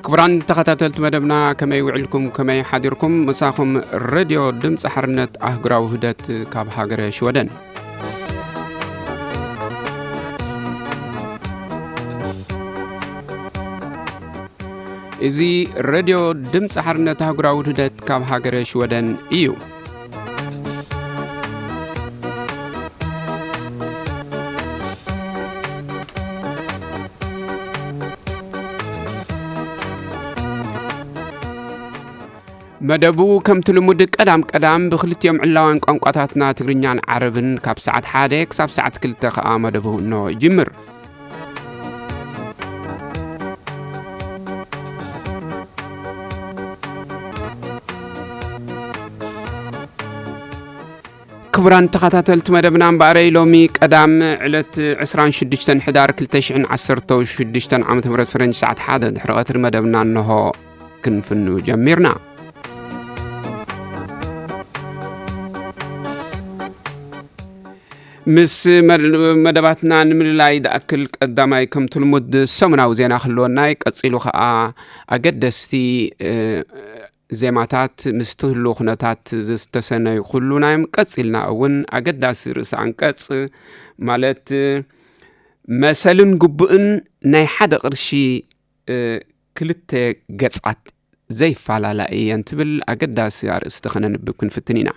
ክቡራን ተኸታተልቲ መደብና፣ ከመይ ውዕልኩም፣ ከመይ ሓዲርኩም? ምሳኹም ሬድዮ ድምፂ ሓርነት ኣህጉራዊ ውህደት ካብ ሃገረ ሽወደን። እዚ ሬድዮ ድምፂ ሓርነት ኣህጉራዊ ውህደት ካብ ሃገረ ሽወደን እዩ። መደቡ ከምቲ ልሙድ ቀዳም ቀዳም ብክልቲኦም ዕላዋን ቋንቋታትና ትግርኛን ዓረብን ካብ ሰዓት ሓደ ክሳብ ሰዓት ክልተ ከኣ መደቡ እንሆ ይጅምር። ክቡራን ተኸታተልቲ መደብና፣ እምበኣረይ ሎሚ ቀዳም ዕለት ዕስራን ሽዱሽተን ሕዳር ክልተ ሽሕን ዓሰርተው ሽዱሽተን ዓመተ ምህረት ፈረንጂ ሰዓት ሓደ ድሕሪ ቀትሪ መደብና እንሆ ክንፍኑ ጀሚርና። ምስ መድ-፣ መደባትና ንምልላይ ዝኣክል ቀዳማይ ከምቲ ልሙድ ሰሙናዊ ዜና ክህልወና እዩ። ቀጺሉ ኸኣ ኣገደስቲ፣ እ፣ ዜማታት ምስቲ ህሉው ኩነታት ዝተሰነዩ ኩሉ ናዮም። ቀጺልና እውን ኣገዳሲ ርእሲ ኣንቀጽ ማለት መሰልን ግቡእን ናይ ሓደ ቅርሺ፣ እ፣ ክልተ ገጻት ዘይፈላለያ እየን ትብል ኣገዳሲ ኣርእስቲ ከነንብብ ክንፍትን ኢና።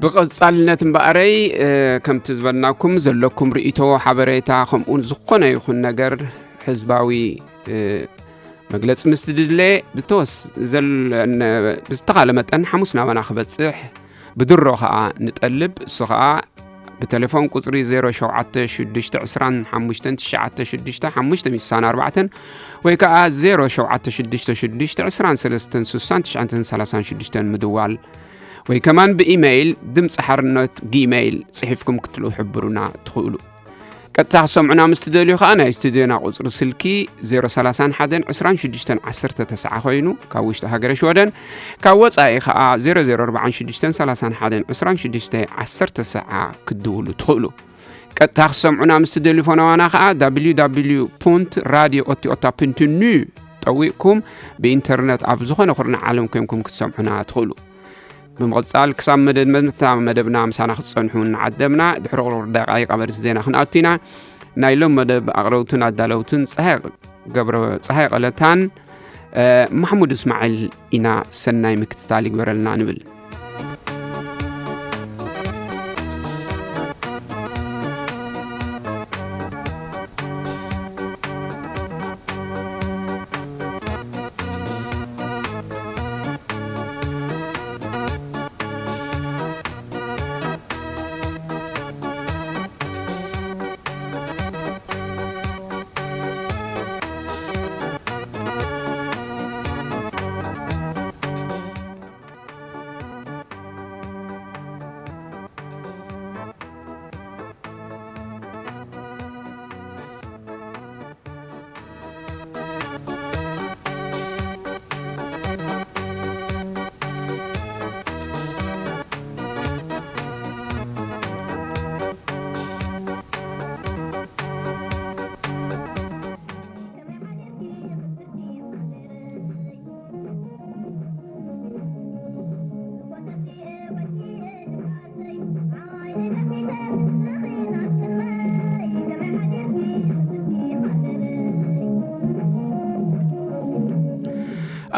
ብቐጻልነት እምበኣረይ፣ እ፣ ከምቲ ዝበልናኩም ዘለኩም ርእይቶ፣ ሓበሬታ፣ ከምኡውን ዝኾነ ይኹን ነገር ህዝባዊ፣ እ፣ መግለጺ ምስ ድድለ ብተወስ-፣ ዘል-፣ ነ-፣ ብዝተኻለ መጠን ሓሙስ ናባና ክበጽሕ ብድሮ ኸኣ ንጠልብ። እሱ ኸኣ ብቴሌፎን ቁጽሪ ዜሮ ሸውዓተ ሽዱሽተ ዕስራን ሓሙሽተን ትሽዓተ ሽዱሽተ ሓሙሽተ ሚሳን ኣርባዕተን ወይ ከኣ ዜሮ ሸውዓተ ሽዱሽተ ሽዱሽተ ዕስራን ሰለስተን ስሳን ትሽዓን ሰላሳን ሽዱሽተን ምድዋል ወይ ከማን ብኢመይል ድምፂ ሓርነት ጊመይል ጽሒፍኩም ክትልእሕብሩና ትኽእሉ። ቀጥታ ክሰምዑና ምስ ትደልዩ ከኣ ናይ ስቱድዮና ቁጽሪ ስልኪ ዜሮ ሰላሳን ሓደን ዕስራን ሽዱሽተን ዓሰርተ ተስዓ ኮይኑ፣ ካብ ውሽጢ ሃገረ ሽወደን፣ ካብ ወጻኢ ከኣ ዜሮ ዜሮ ኣርባዓን ሽዱሽተን ሰላሳን ሓደን ዕስራን ሽዱሽተ ዓሰርተ ሰዓ ክትድውሉ ትኽእሉ። ቀጥታ ክሰምዑና ምስ ትደልዩ ፎነዋና ከኣ www.radioåttioåtta.nu ጠዊቕኩም ብኢንተርነት ኣብ ዝኾነ ኩርናዕ ዓለም ኮይንኩም ክትሰምዑና ትኽእሉ። ብምቕጻል ክሳብ መደምደምታ መደብና ምሳና ክትጸንሑ እናዓደምና፣ ድሕሪ ቁሩብ ደቃይቕ ኣብ ኣርእስቲ ዜና ክንኣቱ ኢና። ናይ ሎም መደብ ኣቕረብትን ኣዳለውትን ጸሃይ ገብረ፣ ጸሃይ ቀለታን፣ እ፣ ማሕሙድ እስማዒል ኢና። ሰናይ ምክትታል ይግበረልና ንብል።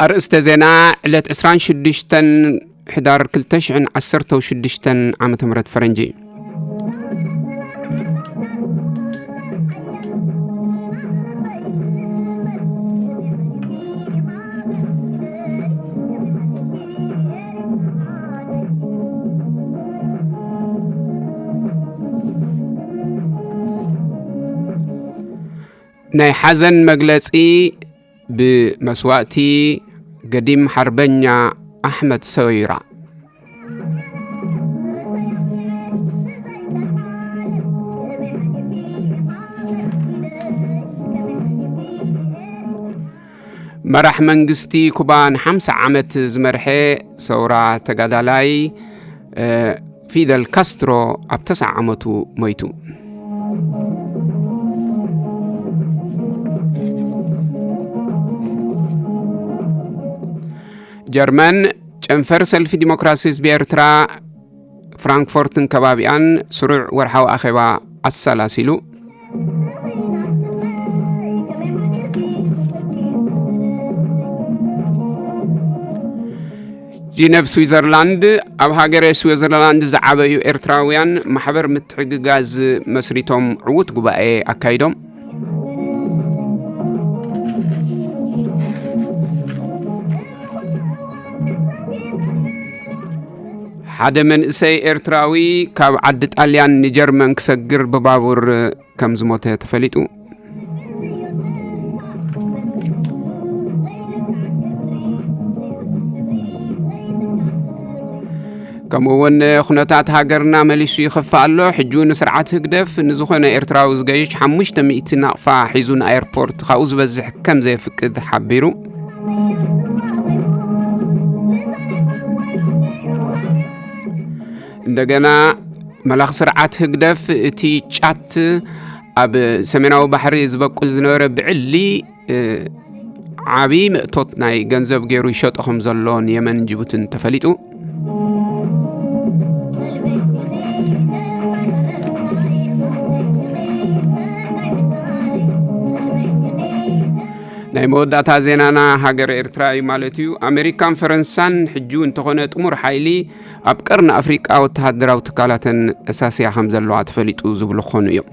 ኣርእስተ ዜና፣ ዕለት ዕስራን ሽዱሽተን ሕዳር ክልተ ሽሕን ዓሰርተው ሽዱሽተን ዓመተ ምህረት ፈረንጂ። ናይ ሓዘን መግለጺ ብመስዋእቲ ገዲም ሓርበኛ ኣሕመድ ሰዊራ። መራሕ መንግስቲ ኩባ ንሓምሳ ዓመት ዝመርሐ ሰውራ ተጋዳላይ፣ እ፣ ፊደል ካስትሮ ኣብ ተስዓ ዓመቱ ሞይቱ። ጀርመን፣ ጨንፈር ሰልፊ ዲሞክራሲ ህዝቢ ኤርትራ ፍራንክፎርትን ከባቢኣን ስሩዕ ወርሓዊ ኣኼባ ኣሰላሲሉ። ጂነቭ፣ ስዊዘርላንድ፣ ኣብ ሃገረ ስዊዘርላንድ ዝዓበዩ ኤርትራውያን ማሕበር ምትሕግጋዝ መስሪቶም ዕዉት ጉባኤ ኣካይዶም። ሓደ መንእሰይ ኤርትራዊ ካብ ዓዲ ጣልያን ንጀርመን ክሰግር ብባቡር ከም ዝሞተ ተፈሊጡ። ከምኡ እውን ኩነታት ሃገርና መሊሱ ይኸፍእ ኣሎ። ሕጂ እውን ስርዓት ህግደፍ ንዝኾነ ኤርትራዊ ዝገይሽ ሓሙሽተ ሚእቲ ናቕፋ ሒዙ ንኣየርፖርት ካብኡ ዝበዝሕ ከም ዘየፍቅድ ሓቢሩ። እንደገና መላኽ ስርዓት ህግደፍ እቲ ጫት ኣብ ሰሜናዊ ባሕሪ ዝበቁል ዝነበረ ብዕሊ፣ እ፣ ዓቢ ምእቶት ናይ ገንዘብ ገይሩ ይሸጦ ከም ዘሎ ንየመን ጅቡትን ተፈሊጡ። ናይ መወዳእታ ዜናና ሃገር ኤርትራ እዩ ማለት እዩ። ኣሜሪካን ፈረንሳን ሕጂ እውን እንተኾነ ጥሙር ሓይሊ ኣብ ቀርኒ ኣፍሪቃ ወተሃደራዊ ትካላተን ኣሳስያ ከም ዘለዋ ተፈሊጡ ዝብሉ ክኾኑ እዮም።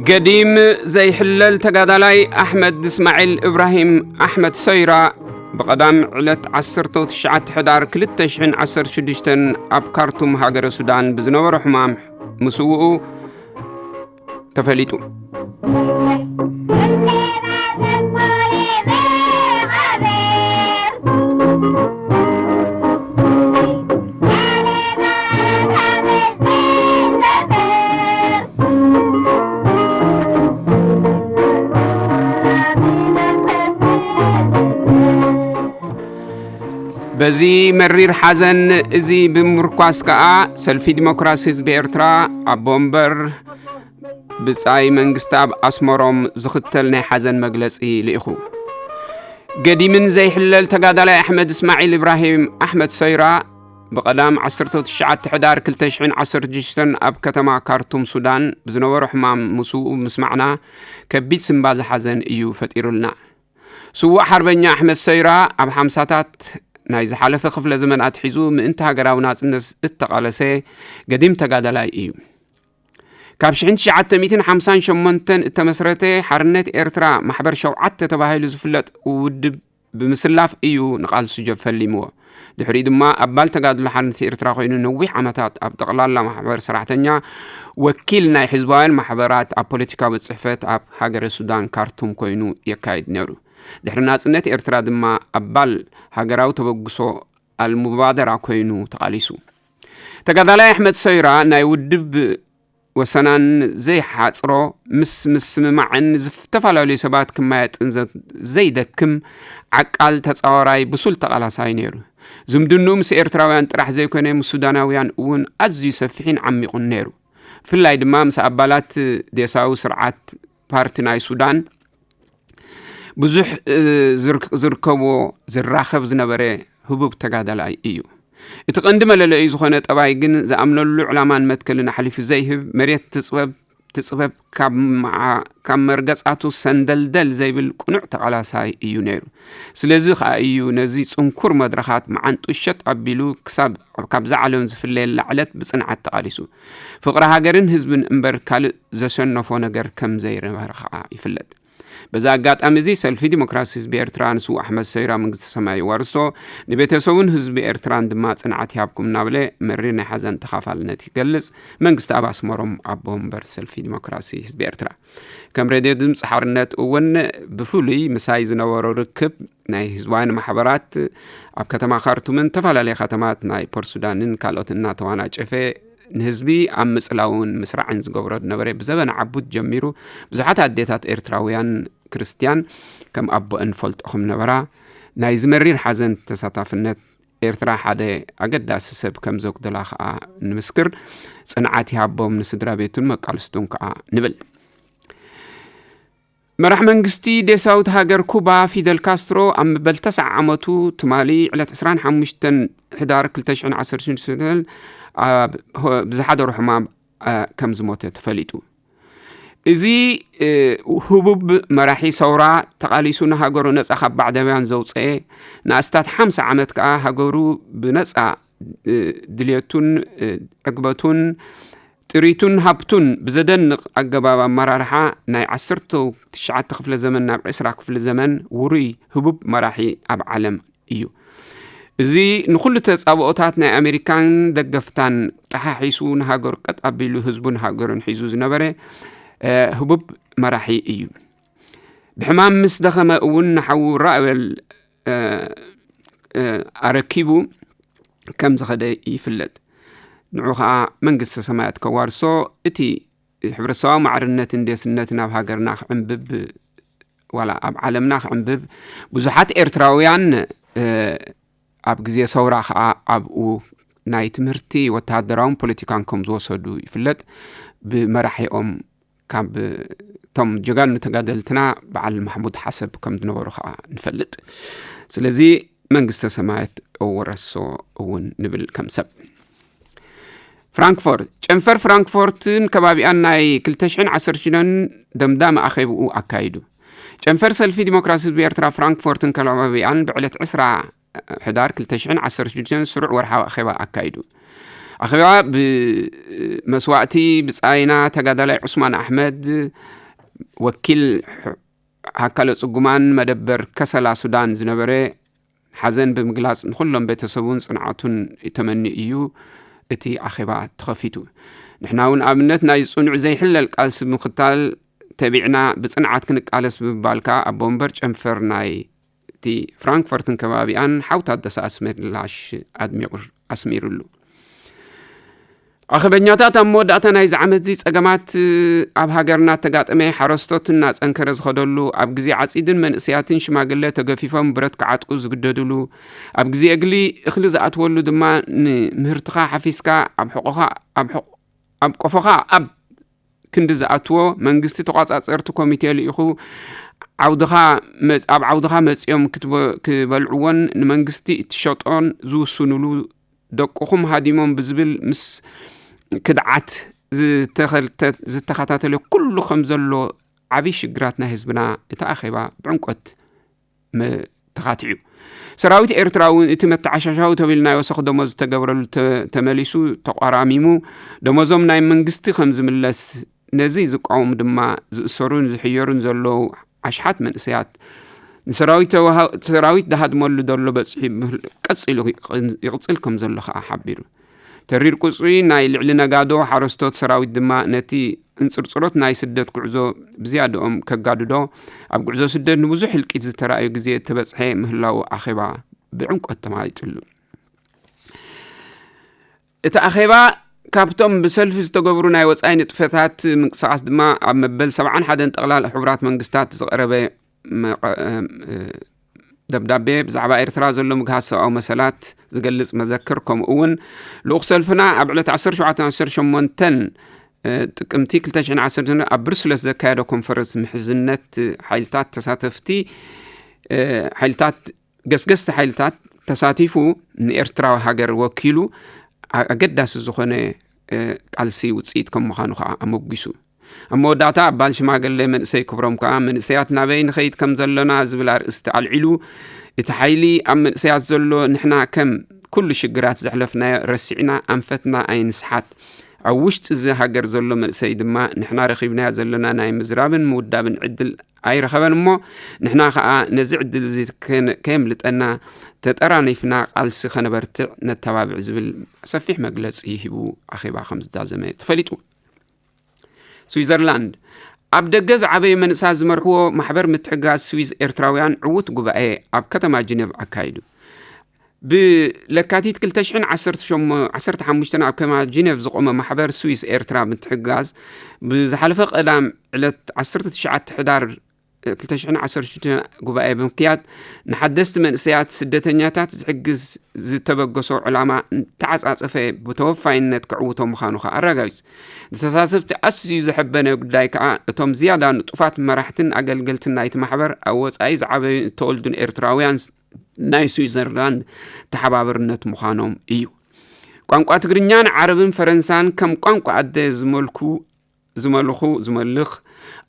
ገዲም ዘይሕለል ተጋዳላይ ኣሕመድ እስማዒል እብራሂም ኣሕመድ ሰይራ ብቐዳም ዕለት ዓሰርተ ትሽዓተ ሕዳር ክልተ ሽሕን ዓሰርተ ሽዱሽተን ኣብ ካርቱም ሃገረ ሱዳን ብዝነበሮ ሕማም ምስውኡ ተፈሊጡ። በዚ መሪር ሓዘን እዚ ብምምርኳስ ከኣ ሰልፊ ዲሞክራሲ ህዝቢ ኤርትራ ኣቦ ወንበር ብጻይ መንግስቲ ኣብ ኣስመሮም ዝኽተል ናይ ሓዘን መግለጺ ልኢኹ። ገዲምን ዘይሕለል ተጋዳላይ ኣሕመድ እስማዒል ኢብራሂም ኣሕመድ ሰይራ ብቐዳም ዓሰርተ ትሽዓተ ሕዳር ክልተ ሽሕን ዓሰርተ ሽዱሽተን ኣብ ከተማ ካርቱም ሱዳን ብዝነበሮ ሕማም ምስውኡ ምስማዕና ከቢድ ስምባዘ ሓዘን እዩ ፈጢሩልና። ስዉእ ሓርበኛ ኣሕመድ ሰይራ ኣብ ሓምሳታት ናይ ዝሓለፈ ክፍለ ዘመን ኣትሒዙ ምእንቲ ሃገራዊ ናጽነት እተቓለሰ ገዲም ተጋዳላይ እዩ። ካብ ሽሕን ትሽዓተ ሚእትን ሓምሳን ሸሞንተን እተመስረተ ሓርነት ኤርትራ ማሕበር ሸውዓተ ተባሂሉ ዝፍለጥ ውድብ ብምስላፍ እዩ ንቓልሱ ጀ-፣ ፈሊምዎ። ድሕሪኡ ድማ ኣባል ተጋድሎ ሓርነት ኤርትራ ኮይኑ ነዊሕ ዓመታት ኣብ ጠቕላላ ማሕበር ሰራሕተኛ ወኪል ናይ ህዝባውያን ማሕበራት ኣብ ፖለቲካዊ ጽሕፈት ኣብ ሃገረ ሱዳን ካርቱም ኮይኑ የካይድ ነይሩ። ድሕሪ ናጽነት ኤርትራ ድማ ኣባል ሃገራዊ ተበግሶ ኣልሙባደራ ኮይኑ ተቓሊሱ። ተጋዳላይ ኣሕመድ ሰይራ ናይ ውድብ ወሰናን ዘይሓጽሮ፣ ምስ ምስምማዕን ዝተፈላለዩ ሰባት ክማየጥን ዘ-፣ ዘይደክም ዓቃል ተጻዋራይ ብሱል ተቓላሳይ ነይሩ። ዝምድንኡ ምስ ኤርትራውያን ጥራሕ ዘይኮነ ምስ ሱዳናውያን እውን ኣዝዩ ሰፊሕን ዓሚቑን ነይሩ። ብፍላይ ድማ ምስ ኣባላት ዴሳዊ ስርዓት ፓርቲ ናይ ሱዳን ብዙሕ፣ እ፣ ዝርክ-፣ ዝርከቦ ዝራኸብ ዝነበረ ህቡብ ተጋዳላይ እዩ። እቲ ቀንዲ መለለዩ ዝኾነ ጠባይ ግን ዝኣምነሉ ዕላማን መትከልን ኣሕሊፉ ዘይህብ፣ መሬት ትጽበብ ትጽበብ ካብ መዓ-፣ ካብ መርገጻቱ ሰንደልደል ዘይብል ቅኑዕ ተቓላሳይ እዩ ነይሩ። ስለዚ ከኣ እዩ ነዚ ጽንኩር መድረኻት መዓንጡ ሸጥ ኣቢሉ ክሳብ ካብዛ ዓለም ዝፍለየላ ዕለት ብጽንዓት ተቓሊሱ። ፍቕሪ ሃገርን ህዝብን እምበር ካልእ ዘሸነፎ ነገር ከም ዘይነበረ ከኣ ይፍለጥ። በዚ ኣጋጣሚ እዚ ሰልፊ ዲሞክራሲ ህዝቢ ኤርትራ ንስዉእ ኣሕመድ ሰይራ መንግስቲ ሰማይ ይዋርሶ፣ ንቤተሰቡን ህዝቢ ኤርትራን ድማ ጽንዓት ይሃብኩም እናበለ መሪር ናይ ሓዘን ተኻፋልነት ይገልጽ። መንግስቲ ኣብ ኣስመሮም ኣቦ ወንበር ሰልፊ ዲሞክራሲ ህዝቢ ኤርትራ። ከም ሬድዮ ድምፂ ሓርነት እውን ብፍሉይ ምሳይ ዝነበሮ ርክብ ናይ ህዝባውያን ማሕበራት ኣብ ከተማ ካርቱምን ተፈላለየ ከተማት ናይ ፖርት ሱዳንን ካልኦት እናተዋናጨፈ ንህዝቢ ኣብ ምጽላውን ምስራዕን ዝገብሮ ዝነበረ ብዘበነ ዓቡት ጀሚሩ ብዙሓት ኣዴታት ኤርትራውያን ክርስትያን ከም ኣቦአን ፈልጦ ከም ነበራ፣ ናይ ዝመሪር ሓዘን ተሳታፍነት ኤርትራ ሓደ ኣገዳሲ ሰብ ከም ዘጉደላ ከኣ ንምስክር። ጽንዓት ይሃቦም ንስድራ ቤቱን መቃልስቱን ከኣ ንብል። መራሕ መንግስቲ ዴሳዊት ሃገር ኩባ ፊደል ካስትሮ ኣብ መበል ተስዓ ዓመቱ ትማሊ ዕለት ዕስራን ሓሙሽተን ሕዳር ክልተ ሽሕን ዓሰርተ ሽዱሽተን ኣብ ሆ-፣ ብዝሓደሮ ሕማም፣ አ፣ ከም ዝሞተ ተፈሊጡ። እዚ፣ እ፣ ህቡብ መራሒ ሰውራ ተቓሊሱ ንሃገሩ ነጻ ካብ ባዕዳውያን ዘውጽኤ፣ ንኣስታት ሓምሳ ዓመት ከኣ ሃገሩ ብነጻ፣ እ፣ ድልየቱን፣ እ፣ ዕግበቱን ጥሪቱን ሃብቱን ብዘደንቕ ኣገባብ ኣመራርሓ ናይ ዓሰርተ ትሽዓተ ክፍለ ዘመን ናብ ዕስራ ክፍለ ዘመን ውሩይ ህቡብ መራሒ ኣብ ዓለም እዩ። እዚ ንኹሉ ተጻብኦታት ናይ ኣሜሪካን ደገፍታን ጠሓሒሱ ንሃገሩ ቀጥ ኣቢሉ ህዝቡን ሃገሩን ሒዙ ዝነበረ፣ እ፣ ህቡብ መራሒ እዩ። ብሕማም ምስ ደኸመ እውን ንሓዉ ራእበል፣ እ፣ እ፣ ኣረኪቡ ከም ዝኸደ ይፍለጥ። ንዑ ኸኣ መንግስተ ሰማያት ከዋርሶ። እቲ ሕብረተሰባዊ ማዕርነትን ዴስነትን ኣብ ሃገርና ክዕንብብ፣ ዋላ ኣብ ዓለምና ክዕንብብ፣ ብዙሓት ኤርትራውያን፣ እ፣ ኣብ ግዜ ሰውራ ኸኣ ኣብኡ ናይ ትምህርቲ ወተሃደራውን ፖለቲካን ከም ዝወሰዱ ይፍለጥ። ብመራሒኦም ካብ እቶም ጀጋኑ ተጋደልትና በዓል ማሕሙድ ሓሰብ ከም ዝነበሩ ኸኣ ንፈልጥ። ስለዚ መንግስተ ሰማያት ወረሶ እውን ንብል ከም ሰብ። ፍራንክፎርት፣ ጨንፈር ፍራንክፎርትን ከባቢኣን ናይ ክልተ ሽሕን ዓሰርተ ሽዱሽተን ደምዳሚ ኣኼብኡ ኣካይዱ። ጨንፈር ሰልፊ ዲሞክራሲ ህዝቢ ኤርትራ ፍራንክፎርትን ከባቢኣን ብዕለት ዕስራ ሕዳር ክልተ ሽሕን ዓሰርተ ሽዱሽተን ስሩዕ ወርሓዊ ኣኼባ ኣካይዱ። ኣኼባ ብመስዋእቲ ብጻይና ተጋዳላይ ዑስማን ኣሕመድ፣ ወኪል ኣካለ ጽጉማን መደበር ከሰላ ሱዳን ዝነበረ ሓዘን ብምግላጽ ንኹሎም ቤተሰቡን ጽንዓቱን ተመኒ እዩ እቲ ኣኼባ ተኸፊቱ። ንሕና እውን ኣብነት ናይ ጽኑዕ ዘይሕለል ቃልሲ ብምኽታል ተቢዕና ብጽንዓት ክንቃለስ ብምባል ከኣ ኣቦ ወንበር ጨንፈር ናይ እቲ ፍራንክፈርትን ከባቢኣን ሓው ታደሰ ኣስመላሽ ኣድሚቑ ኣስሚሩሉ። ኣኸበኛታት ኣብ መወዳእታ ናይዚ ዓመት እዚ ጸገማት ኣብ ሃገርና ተጋጠመ ሓረስቶት እናጸንከረ ዝኸደሉ፣ ኣብ ግዜ ዓጺድን መንእሰያትን ሽማግለ ተገፊፎም ብረት ክዓጥቁ ዝግደድሉ፣ ኣብ ግዜ እግሊ እኽሊ ዝኣትወሉ ድማ ንምህርትኻ ሓፊስካ ኣብ ሕቖኻ፣ ኣብ ሕቕ-፣ ኣብ ቆፎኻ ኣብ ክንዲ ዝኣትዎ መንግስቲ ተቋጻጸርቲ ኮሚቴ ልኢኹ ዓውድኻ መጽ-፣ ኣብ ዓውድኻ መጺኦም ክትበ-፣ ክበልዕዎን ንመንግስቲ እትሸጦን ዝውስኑሉ ደቅኹም ሃዲሞም ብዝብል ምስ ክድዓት ዝተኸልተ-፣ ዝተኸታተለ ኩሉ ከም ዘሎ ዓብዪ ሽግራት ናይ ህዝብና እቲ ኣኼባ ብዕምቆት መ-፣ ተኻቲዑ። ሰራዊት ኤርትራ እውን እቲ መተዓሻሻዊ ተቢሉ ናይ ወሰኽ ደሞዝ ዝተገብረሉ ተ-፣ ተመሊሱ ተቋራሚሙ ደሞዞም ናይ መንግስቲ ከም ዝምለስ፣ ነዚ ዝቃወሙ ድማ ዝእሰሩን ዝሕየሩን ዘለዉ ኣሽሓት መንእሰያት ንሰራዊት ተዋሃ-፣ ሰራዊት ዝሃድመሉ ዘሎ በጽሒ ምህል-፣ ቀጺሉ ይቕጽል ከም ዘሎ ከኣ ሓቢሩ። ተሪር ቁጽሪ ናይ ልዕሊ ነጋዶ ሓረስቶት ሰራዊት ድማ ነቲ እንጽርጽሮት ናይ ስደት ጉዕዞ ብዝያድኦም ከጋድዶ፣ ኣብ ጉዕዞ ስደት ንብዙሕ ህልቂት ዝተራእዩ ግዜ እተበጽሐ ምህላዉ ኣኼባ ብዕምቆት ተማሊጥሉ። እቲ ኣኼባ ካብቶም ብሰልፊ ዝተገብሩ ናይ ወጻኢ ንጥፈታት ምንቅስቓስ ድማ ኣብ መበል ሰብዓን ሓደን ጠቕላላ ሕቡራት መንግስታት ዝቐረበ መቐ-፣ እ፣ ደብዳቤ ብዛዕባ ኤርትራ ዘሎ ምግሃስ ሰብኣዊ መሰላት ዝገልጽ መዘክር፣ ከምኡ እውን ልኡኽ ሰልፍና ኣብ ዕለት ዓሰርተ ሸውዓተ ዓሰርተ ሸሞንተን፣ እ፣ ጥቅምቲ ክልተ ሽሕን ዓሰርተ ኣብ ብሩስለስ ዘካየዶ ኮንፈረንስ ምሕዝነት ሓይልታት ተሳተፍቲ፣ እ፣ ሓይልታት፣ ገስገስቲ ሓይልታት ተሳቲፉ ንኤርትራዊ ሃገር ወኪሉ ኣ-፣ ኣገዳሲ ዝኾነ፣ እ፣ ቃልሲ ውጽኢት ከም ምዃኑ ከኣ ኣመጒሱ። ኣብ መወዳእታ ኣባል ሽማግለ መንእሰይ ክብሮም ከኣ፣ መንእሰያት ናበይ ንኸይድ ከም ዘሎና ዝብል ኣርእስቲ ኣልዒሉ፣ እቲ ሓይሊ ኣብ መንእሰያት ዘሎ፣ ንሕና ከም ኩሉ ሽግራት ዘሕለፍናዮ ረሲዕና ኣንፈትና ኣይንስሓት። ኣብ ውሽጢ እዚ ሃገር ዘሎ መንእሰይ ድማ ንሕና ረኺብናዮ ዘለና ናይ ምዝራብን ምውዳብን ዕድል ኣይረኸበን እሞ፣ ንሕና ኸኣ ነዚ ዕድል እዚ ከን-፣ ከየምልጠና ተጠራኒፍና ቃልሲ ከነበርትዕ ነተባብዕ ዝብል ሰፊሕ መግለጺ ሂቡ ኣኼባ ከም ዝዛዘመ ተፈሊጡ። ስዊዘርላንድ፣ ኣብ ደገ ዝዓበዩ መንእሳት ዝመርሕዎ ማሕበር ምትሕግጋዝ ስዊዝ ኤርትራውያን ዕዉት ጉባኤ ኣብ ከተማ ጂኔቭ ኣካይዱ። ብለካቲት ክልተ ሽሕን ዓሰርተ ሸሞንተን፣ ዓሰርተ ሓሙሽተን ኣብ ከተማ ጂኔቭ ዝቖመ ማሕበር ስዊስ ኤርትራ ምትሕግጋዝ፣ ብዝሓለፈ ቀዳም ዕለት ዓሰርተ ትሽዓተ ሕዳር ክልተ ሽሕን ዓሰርተ ሽዱሽተን ጉባኤ ብምክያድ፣ ንሓደስቲ መንእሰያት ስደተኛታት ዝሕግዝ ዝተበገሶ ዕላማ እንተዓጻጸፈ ብተወፋይነት ከዕውቶ ምዃኑ ከኣ ኣረጋጊጹ። ንተሳተፍቲ ኣዝዩ ዘሐበነ ጉዳይ ከኣ፣ እቶም ዝያዳ ንጡፋት መራሕትን ኣገልገልትን ናይቲ ማሕበር ኣብ ወጻኢ ዝዓበዩ እተወልዱን ኤርትራውያን ናይ ስዊዘርላንድ ተሓባበርነት ምዃኖም እዩ። ቋንቋ ትግርኛን ዓረብን ፈረንሳን ከም ቋንቋ ኣደ ዝመልኩ፣ ዝመልኹ፣ ዝመልኽ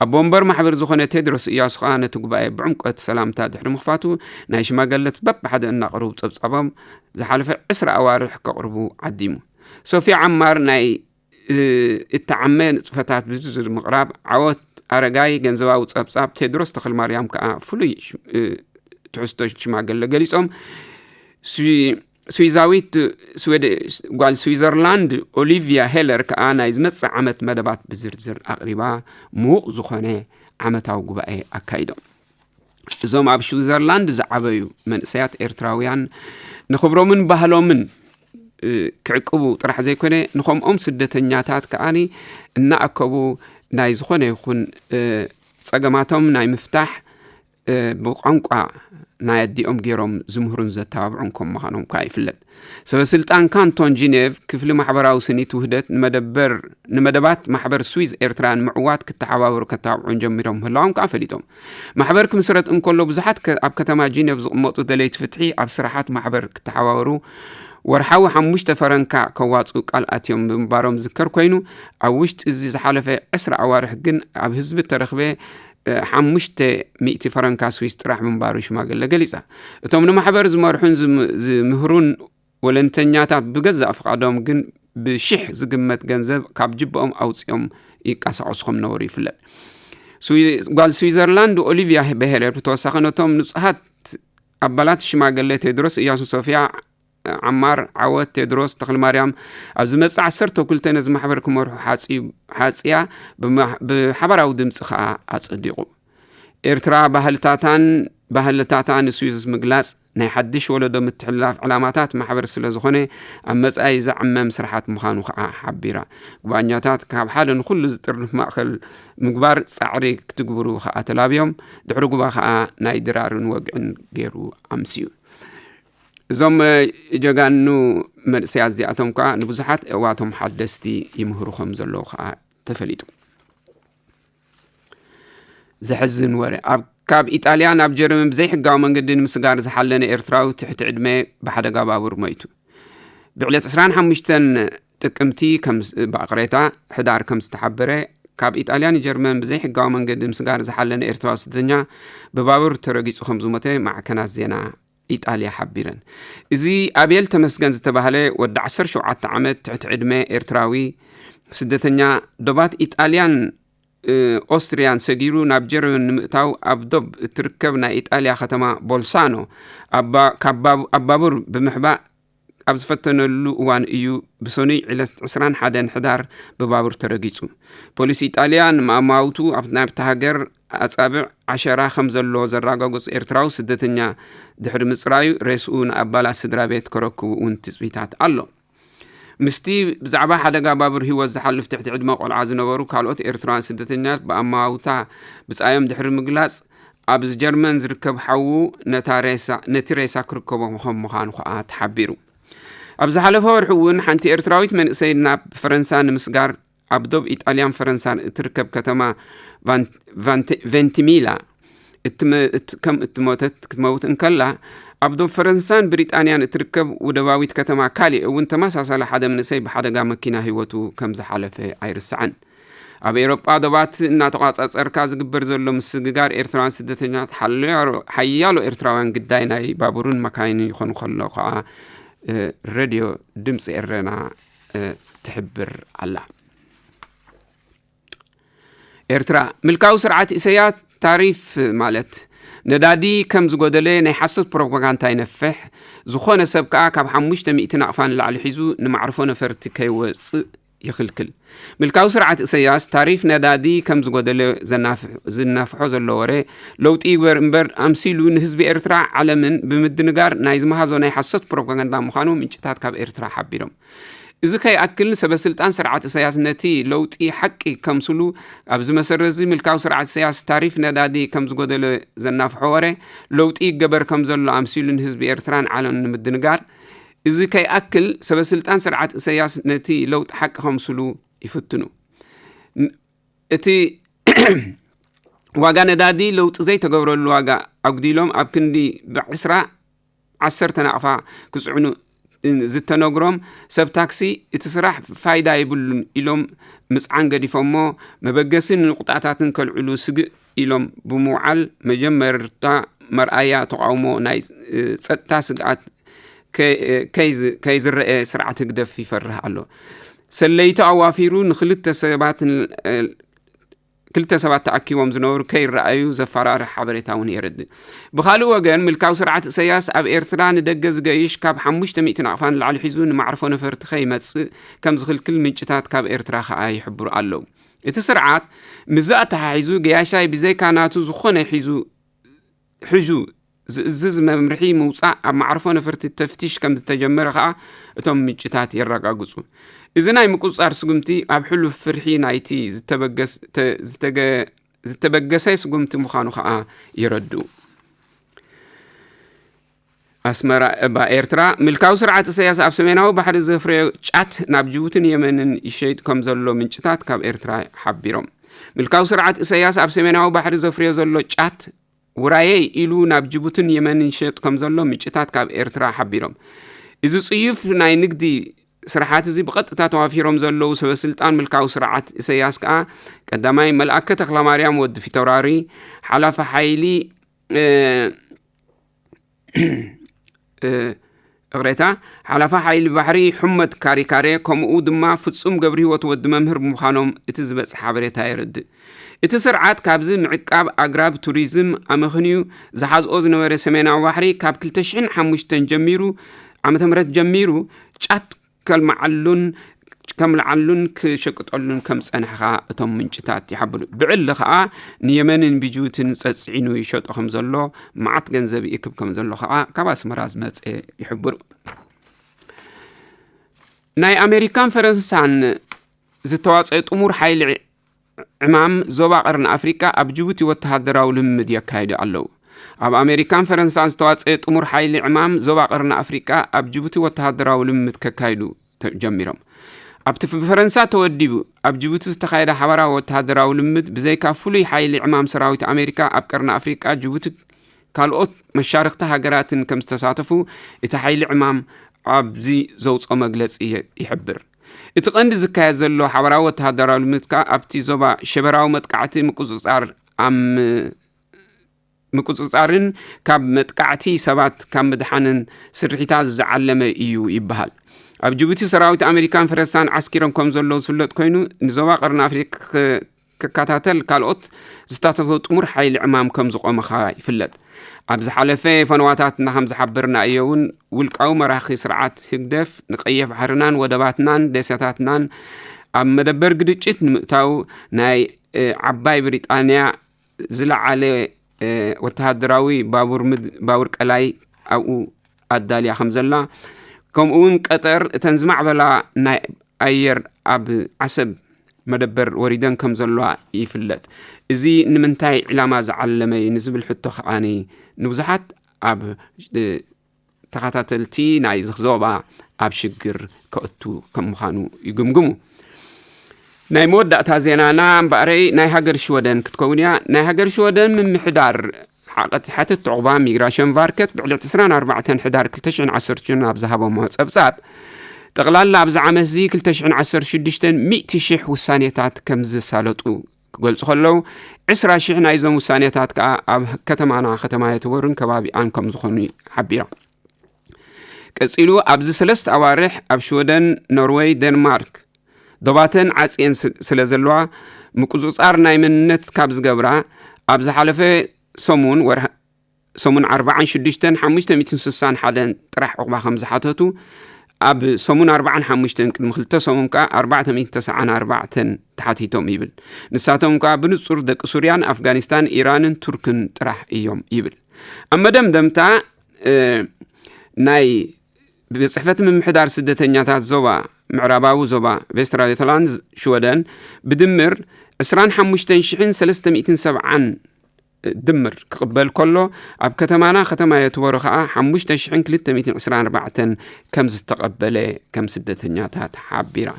ኣቦ ወንበር ማሕበር ዝኾነ ቴድሮስ እያሱ ከኣ ነቲ ጉባኤ ብዕምቆት ሰላምታ ድሕሪ ምኽፋቱ፣ ናይ ሽማግለት በብሓደ እናቕረቡ ጸብጻቦም ዝሓለፈ ዕስራ ኣዋርሕ ከቕርቡ ዓዲሙ። ሶፊያ ዓማር ናይ፣ እ፣ እተዓመ ንጥፈታት ብዝርዝር ምቕራብ፣ ዓወት ኣረጋይ ገንዘባዊ ጸብጻብ፣ ቴድሮስ ተኽለማርያም ከኣ ፍሉይ ሽ-፣ እ፣ ትሕዝቶ ሽማግለ ገሊጾም። ስዊ-፣ ስዊዛዊት ስዌደ-፣ ጓል ስዊዘርላንድ ኦሊቪያ ሄለር ከኣ ናይ ዝመጽእ ዓመት መደባት ብዝርዝር ኣቕሪባ፣ ምዉቕ ዝኾነ ዓመታዊ ጉባኤ ኣካይዶም። እዞም ኣብ ስዊዘርላንድ ዝዓበዩ መንእሰያት ኤርትራውያን ንኽብሮምን ባህሎምን፣ እ፣ ክዕቅቡ ጥራሕ ዘይኮነ፣ ንኸምኦም ስደተኛታት ከኣኒ እናኣከቡ ናይ ዝኾነ ይኹን፣ እ፣ ጸገማቶም ናይ ምፍታሕ፣ እ፣ ብቋንቋ ናይ ኣዲኦም ገይሮም ዝምህሩን ዘተባብዑን ከም ምዃኖም ከኣ ይፍለጥ። ሰበ ስልጣን ካንቶን ጂኔቭ ክፍሊ ማሕበራዊ ስኒት ውህደት ንመደበር፣ ንመደባት ማሕበር ስዊዝ ኤርትራ ንምዕዋት ክተሓባበሩ ከተባብዑን ጀሚሮም ምህላዎም ከኣ ፈሊጦም። ማሕበር ክምስረት እንከሎ ብዙሓት ከ-፣ ኣብ ከተማ ጂኔቭ ዝቕመጡ ደለይቲ ፍትሒ ኣብ ስራሓት ማሕበር ክተሓባበሩ ወርሓዊ ሓሙሽተ ፈረንካ ከዋጽኡ ቃል ኣትዮም ብምንባሮም ዝዝከር ኮይኑ፣ ኣብ ውሽጢ እዚ ዝሓለፈ ዕስራ ኣዋርሕ ግን ኣብ ህዝቢ እተረኽበ፣ እ፣ ሓሙሽተ ሚእቲ ፈረንካ ስዊስ ጥራሕ ምንባሩ ሽማግለ ገሊጻ። እቶም ንማሕበር ዝመርሑን ዝም-፣ ዝምህሩን ወለንተኛታት ብገዛእ ፍቓዶም ግን ብሽሕ ዝግመት ገንዘብ ካብ ጅብኦም ኣውጺኦም ይንቀሳቐሱ ከም ነበሩ ይፍለጥ። ስዊ-፣ ጓል ስዊዘርላንድ ኦሊቪያ በሄለር ብተወሳኺ ነቶም ንጹሃት ኣባላት ሽማግለ ቴድሮስ እያሱ፣ ሶፊያ ዓማር፣ ዓወት ቴድሮስ ተኽለማርያም፣ ኣብ ዝመጽእ ዓሰርተ ክልተ ነዚ ማሕበር ክመርሑ ሓጺ-፣ ሓጽያ ብማ-፣ ብሓባራዊ ድምጺ ከኣ ኣጸዲቑ። ኤርትራ ባህልታታን፣ ባህልታታ ንስዊዝ ምግላጽ ናይ ሓድሽ ወለዶ ምትሕልላፍ ዕላማታት ማሕበር ስለ ዝኾነ፣ ኣብ መጻኢ ዝዕመም ስራሓት ምዃኑ ከኣ ሓቢራ። ጉባኛታት ካብ ሓደ ንኹሉ ዝጥርንፍ ማእከል ምግባር ጻዕሪ ክትግብሩ ከኣ ተላብዮም። ድሕሪ ጉባ ከኣ ናይ ድራርን ወግዕን ገይሩ ኣምስዩ። እዞም፣ እ፣ ጀጋኑ መንእሰያት እዚኣቶም ከኣ ንብዙሓት እዋቶም ሓደስቲ ይምህሩ ከም ዘለዉ ከኣ ተፈሊጡ። ዘሕዝን ወረ። ኣብ፣ ካብ ኢጣልያ ናብ ጀርመን ብዘይሕጋዊ መንገዲ ንምስጋር ዝሓለነ ኤርትራዊ ትሕቲ ዕድመ ብሓደጋ ባቡር ሞይቱ። ብዕለት ዕስራን ሓሙሽተን ጥቅምቲ ከም ዝ-፣ ብኣቕሬታ ሕዳር ከም ዝተሓበረ፣ ካብ ኢጣልያ ንጀርመን ብዘይሕጋዊ መንገዲ ምስጋር ዝሓለነ ኤርትራዊ ስደተኛ ብባቡር ተረጊጹ ከም ዝሞተ ማዕከናት ዜና ኢጣልያ ሓቢረን። እዚ ኣቤል ተመስገን ዝተባህለ ወዲ ዓሰርተ ሸውዓተ ዓመት ትሕቲ ዕድመ ኤርትራዊ ስደተኛ፣ ዶባት ኢጣልያን ኦስትርያን ሰጊሩ ናብ ጀርመን ንምእታው ኣብ ዶብ እትርከብ ናይ ኢጣልያ ከተማ ቦልሳኖ ኣብ ባቡር ብምሕባእ ኣብ ዝፈተነሉ እዋን እዩ ብሰኑይ ዕለት ዕስራን ሓደን ሕዳር ብባቡር ተረጊጹ። ፖሊስ ኢጣልያ ንኣማውቱ ናብታ ሃገር ኣጻብዕ ዓሸራ ከም ዘሎ ዘረጋገጹ ኤርትራዊ ስደተኛ ድሕሪ ምጽራዩ ሬስኡ ንኣባላት ስድራ ቤት ከረክቡ እውን ትጽቢታት ኣሎ። ምስቲ ብዛዕባ ሓደጋ ባቡር ህይወት ዝሓልፍ ትሕቲ ዕድመ ቆልዓ ዝነበሩ ካልኦት ኤርትራውያን ስደተኛታት ብኣማውታ ብጻዮም ድሕሪ ምግላጽ፣ ኣብ ጀርመን ዝርከብ ሓዉ ነታ ሬሳ ነቲ ሬሳ ክርከቦ ከም ምዃኑ ከኣ ተሓቢሩ። ኣብ ዝሓለፈ ወርሒ እውን ሓንቲ ኤርትራዊት መንእሰይ ናብ ፈረንሳ ንምስጋር ኣብ ዶብ ኢጣልያን ፈረንሳን እትርከብ ከተማ ቬንቲሚላ ከም እትሞተት ክትመውት እንከላ፣ ኣብ ዶብ ፈረንሳን ብሪጣንያን እትርከብ ውደባዊት ከተማ ካሊ እውን ተመሳሳሊ ሓደ መንእሰይ ብሓደጋ መኪና ህይወቱ ከም ዝሓለፈ ኣይርሳዕን። ኣብ ኤሮጳ ዶባት እናተቋጻጸርካ ዝግበር ዘሎ ምስግጋር ኤርትራውያን ስደተኛታት ሓያሎ ኤርትራውያን ግዳይ ናይ ባቡርን መካይንን ይኾኑ ከሎ ከኣ ሬድዮ ድምፂ ኤረና ትሕብር ኣላ። ኤርትራ፣ ምልካዊ ስርዓት ኢሰያስ ታሪፍ ማለት ነዳዲ ከም ዝጎደለ ናይ ሓሶት ፕሮፓጋንዳ ይነፍሕ። ዝኾነ ሰብ ከኣ ካብ ሓሙሽተ ሚእቲ ናቕፋ ንላዕሊ ሒዙ ንማዕርፎ ነፈርቲ ከይወጽእ ይኽልክል። ምልካዊ ስርዓት ኢሰያስ ታሪፍ ነዳዲ ከም ዝጎደለ ዝናፍሖ ዘሎ ወረ ለውጢ ይግበር እምበር ኣምሲሉ ንህዝቢ ኤርትራ ዓለምን ብምድንጋር ናይ ዝመሃዞ ናይ ሓሶት ፕሮፓጋንዳ ምዃኑ ምንጭታት ካብ ኤርትራ ሓቢሮም። እዚ ከይኣክል ሰበ ስልጣን ስርዓት ኢሰያስ ነቲ ለውጢ ሓቂ ከምስሉ ኣብዚ መሰረት እዚ ምልካዊ ስርዓት ኢሰያስ ታሪፍ ነዳዲ ከም ዝጎደለ ዘናፍሖ ወረ ለውጢ ይገበር ከም ዘሎ ኣምሲሉ ንህዝቢ ኤርትራን ዓለምን ንምድንጋር እዚ ከይኣክል ሰበ ስልጣን ስርዓት ኢሰያስ ነቲ ለውጢ ሓቂ ከምስሉ ይፍትኑ። እቲ ዋጋ ነዳዲ ለውጢ ዘይተገብረሉ ዋጋ ኣጉዲሎም ኣብ ክንዲ ብዕስራ ዓሰርተ ናቕፋ ክጽዕኑ ዝተነግሮም ሰብ ታክሲ እቲ ስራሕ ፋይዳ የብሉን ኢሎም ምጽዓን ገዲፎሞ መበገስን ንቁጣታትን ከልዕሉ ስግእ ኢሎም ብምውዓል መጀመርታ መርኣያ ተቃውሞ ናይ ጸጥታ ስግኣት ከይዝረአ ስርዓት ህግደፍ ይፈርህ ኣሎ። ሰለይቱ ኣዋፊሩ ንክልተ ሰባት ክልተ ሰባት ተኣኪቦም ዝነበሩ ከይረኣዩ ዘፈራርሕ ሓበሬታ እውን የረድእ። ብኻልእ ወገን ምልካዊ ስርዓት እሰያስ ኣብ ኤርትራ ንደገ ዝገይሽ ካብ ሓሙሽተ ሚእቲ ናቕፋ ንላዕሊ ሒዙ ንማዕርፎ ነፈርቲ ከይመጽእ ከም ዝኽልክል ምንጭታት ካብ ኤርትራ ከኣ ይሕብሩ ኣለዉ። እቲ ስርዓት ምስዚ ኣተሓሒዙ ገያሻይ ብዘይካ ናቱ ዝኾነ ሒዙ ሕዙ ዝእዝዝ መምርሒ ምውጻእ ኣብ ማዕርፎ ነፈርቲ ተፍቲሽ ከም ዝተጀመረ ከኣ እቶም ምንጭታት የረጋግጹ። እዚ ናይ ምቁጽጻር ስጉምቲ ኣብ ሕሉፍ ፍርሒ ናይቲ ዝተበገሰ ስጉምቲ ምዃኑ ከኣ የረድኡ። ኣስመራ እባ ኤርትራ ምልካዊ ስርዓት እሰያስ ኣብ ሰሜናዊ ባሕሪ ዘፍረዮ ጫት ናብ ጅቡትን የመንን ይሸይጥ ከም ዘሎ ምንጭታት ካብ ኤርትራ ሓቢሮም። ምልካዊ ስርዓት እሰያስ ኣብ ሰሜናዊ ባሕሪ ዘፍረዮ ዘሎ ጫት ውራየይ ኢሉ ናብ ጅቡትን የመንን ይሸጥ ከም ዘሎ ምንጭታት ካብ ኤርትራ ሓቢሮም። እዚ ጽዩፍ ናይ ንግዲ ስርሓት እዚ ብቐጥታ ተዋፊሮም ዘለዉ ሰበ ስልጣን ምልካዊ ስርዓት ኢሰያስ ከኣ ቀዳማይ መልኣከ ተኽለማርያም ወዲ ፊተውራሪ፣ ሓላፊ ሓይሊ እቕሬታ ሓላፋ ሓይሊ ባሕሪ ሑመድ ካሪካሬ ከምኡ ድማ ፍጹም ገብርሂወት ወዲ መምህር ብምዃኖም እቲ ዝበጽሕ ሓበሬታ የረድእ። እቲ ስርዓት ካብዚ ምዕቃብ ኣግራብ ቱሪዝም ኣመኽንዩ ዝሓዝኦ ዝነበረ ሰሜናዊ ባሕሪ ካብ ክልተ ሽሕን ሓሙሽተን ጀሚሩ ዓመተ ምህረት ጀሚሩ ጫት ከልመዓሉን ከምልዓሉን ክሸቅጠሉን ከም ዝጸንሐ ከኣ እቶም ምንጭታት ይሓብሩ። ብዕሊ ከኣ ንየመንን ብጅቡትን ጸጽዒኑ ይሸጦ ከም ዘሎ መዓት ገንዘብ ይእክብ ከም ዘሎ ከኣ ካብ ኣስመራ ዝመጸ ይሕብሩ። ናይ ኣሜሪካን ፈረንሳን ዝተዋጸአ ጥሙር ሓይሊ ዕማም ዞባ ቀርኒ ኣፍሪቃ ኣብ ጅቡቲ ወተሃደራዊ ልምምድ የካይዱ ኣለዉ። ኣብ ኣሜሪካን ፈረንሳን ዝተዋጸአ ጥሙር ሓይሊ ዕማም ዞባ ቀርኒ ኣፍሪቃ ኣብ ጅቡቲ ወተሃደራዊ ልምምድ ከካይዱ ጀሚሮም። ኣብቲ ብፈረንሳ ተወዲቡ ኣብ ጅቡቲ ዝተኻየደ ሓባራዊ ወተሃደራዊ ልምምድ ብዘይካ ፍሉይ ሓይሊ ዕማም ሰራዊት ኣሜሪካ ኣብ ቀርኒ ኣፍሪቃ ጅቡቲ ካልኦት መሻርኽቲ ሃገራትን ከም ዝተሳተፉ እቲ ሓይሊ ዕማም ኣብዚ ዘውፅኦ መግለፂ ይሕብር። እቲ ቀንዲ ዝካየድ ዘሎ ሓባራዊ ወተሃደራዊ ልምምድ ከኣ ኣብቲ ዞባ ሸበራዊ መጥቃዕቲ ምቁፅፃር ኣብ ምቁጽጻርን ካብ መጥቃዕቲ ሰባት ካብ ምድሓንን ስርሒታት ዝዓለመ እዩ ይበሃል። ኣብ ጅቡቲ ሰራዊት ኣሜሪካን ፈረንሳን ዓስኪሮም ከም ዘለዉ ዝፍለጥ ኮይኑ፣ ንዞባ ቀርኒ ኣፍሪካ ክ-፣ ክከታተል ካልኦት ዝሳተፎ ጥሙር ሓይሊ ዕማም ከም ዝቖመ ኸኣ ይፍለጥ። ኣብ ዝሓለፈ ፈነዋታትና ከም ዝሓበርናዮ እውን፣ ውልቃዊ መራኺ ስርዓት ህግደፍ ንቀይሕ ባሕርናን ወደባትናን ደሴታትናን ኣብ መደበር ግድጭት ንምእታው ናይ፣ እ፣ ዓባይ ብሪጣንያ ዝለዓለ፣ እ፣ ወተሃደራዊ ባቡር ምድ-፣ ባቡር ቀላይ ኣብኡ ኣዳልያ ከም ዘላ፣ ከምኡ እውን ቀጠር እተን ዝማዕበላ ናይ ኣየር ኣብ ዓሰብ መደበር ወሪደን ከም ዘለዋ ይፍለጥ። እዚ ንምንታይ ዕላማ ዝዓለመ እዩ ንዝብል ሕቶ ከዓኒ ንብዙሓት ኣብ፣ እ፣ ተኸታተልቲ ናይ ዞባ ኣብ ሽግር ከእቱ ከም ምዃኑ ይግምግሙ። ናይ መወዳእታ ዜናና እምበኣረይ ናይ ሃገር ሽወደን ክትከውን እያ። ናይ ሃገር ሽወደን ምምሕዳር ሓቀት-፣ ሓተት ዕቑባ ሚግራሸን ቫርከት ብዕለት ዕስራን ኣርባዕተን ሕዳር ክልተ ሽሕን ዓሰርተ ሽዱሽተን ኣብ ዝሃቦሞ ጸብጻብ፣ ጠቕላላ ኣብዚ ዓመት እዚ ክልተ ሽሕን ዓሰርተ ሽዱሽተን ሚእቲ ሽሕ ውሳኔታት ከም ዝሳለጡ ክገልጹ ከለዉ፣ ዕስራ ሽሕ ናይዞም ውሳኔታት ከኣ ኣብ ከተማና ከተማ የትቦርን ከባቢኣን ከም ዝኾኑ ሓቢራ። ቀጺሉ፣ ኣብዚ ሰለስተ ኣዋርሕ ኣብ ሽወደን፣ ኖርወይ፣ ዴንማርክ ዶባተን ዓጽየን ስ-፣ ስለ ዘለዋ፣ ምቁጽጻር ናይ መንነት ካብ ዝገብራ፣ ኣብ ዝሓለፈ ሰሙን ወርሒ፣ ሰሙን ኣርባዓን ሽዱሽተን ሓሙሽተ ሚእትን ስሳን ሓደን ጥራሕ ዕቑባ ከም ዝሓተቱ፣ ኣብ ሰሙን ኣርባዓን ሓሙሽተን ቅድሚ ክልተ ሰሙን ከኣ ኣርባዕተ ሚእትን ተስዓን ኣርባዕተን ተሓቲቶም ይብል። ንሳቶም ከኣ ብንጹር ደቂ ሱርያን ኣፍጋኒስታን፣ ኢራንን ቱርክን ጥራሕ እዮም ይብል። ኣብ መደምደምታ፣ እ፣ ናይ ቤት ጽሕፈት ምምሕዳር ስደተኛታት ዞባ፣ ምዕራባዊ ዞባ ቬስትራ ዮተላንድ ሽወደን ብድምር ዕስራን ሓሙሽተን ሽሕን ሰለስተ ሚእትን ሰብዓን ድምር ክቕበል ከሎ፣ ኣብ ከተማና ከተማ የትቦሮ ኸኣ ሓሙሽተ ሽሕን ክልተ ሚእትን ዕስራን ኣርባዕተን ከም ዝተቐበለ ከም ስደተኛታት ሓቢራ።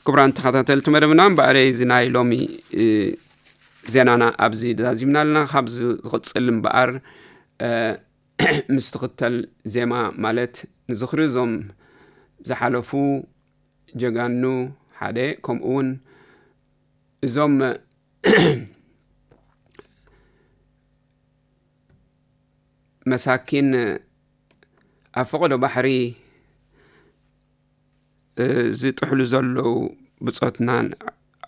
ክቡራን ተኸታተልቲ መደብና፣ እምበኣር እዚ ናይ ሎሚ፣ እ፣ ዜናና ኣብዚ ዛዚምና ኣለና። ካብ ዝቕጽል እምበኣር፣ እ፣ ምስ ትኽተል ዜማ፣ ማለት ንዝኽሪ እዞም ዝሓለፉ ጀጋኑ ሓደ፣ ከምኡ እውን እዞም መሳኪን ኣብ ፈቐዶ ባሕሪ፣ እ፣ ዝጥሕሉ ዘለዉ ብጾትናን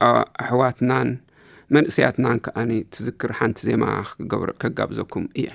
ኣ-፣ ኣሕዋትናን መንእሰያትናን ከኣኒ ትዝክር ሓንቲ ዜማ ክገብረ-፣ ከጋብዘኩም እየ።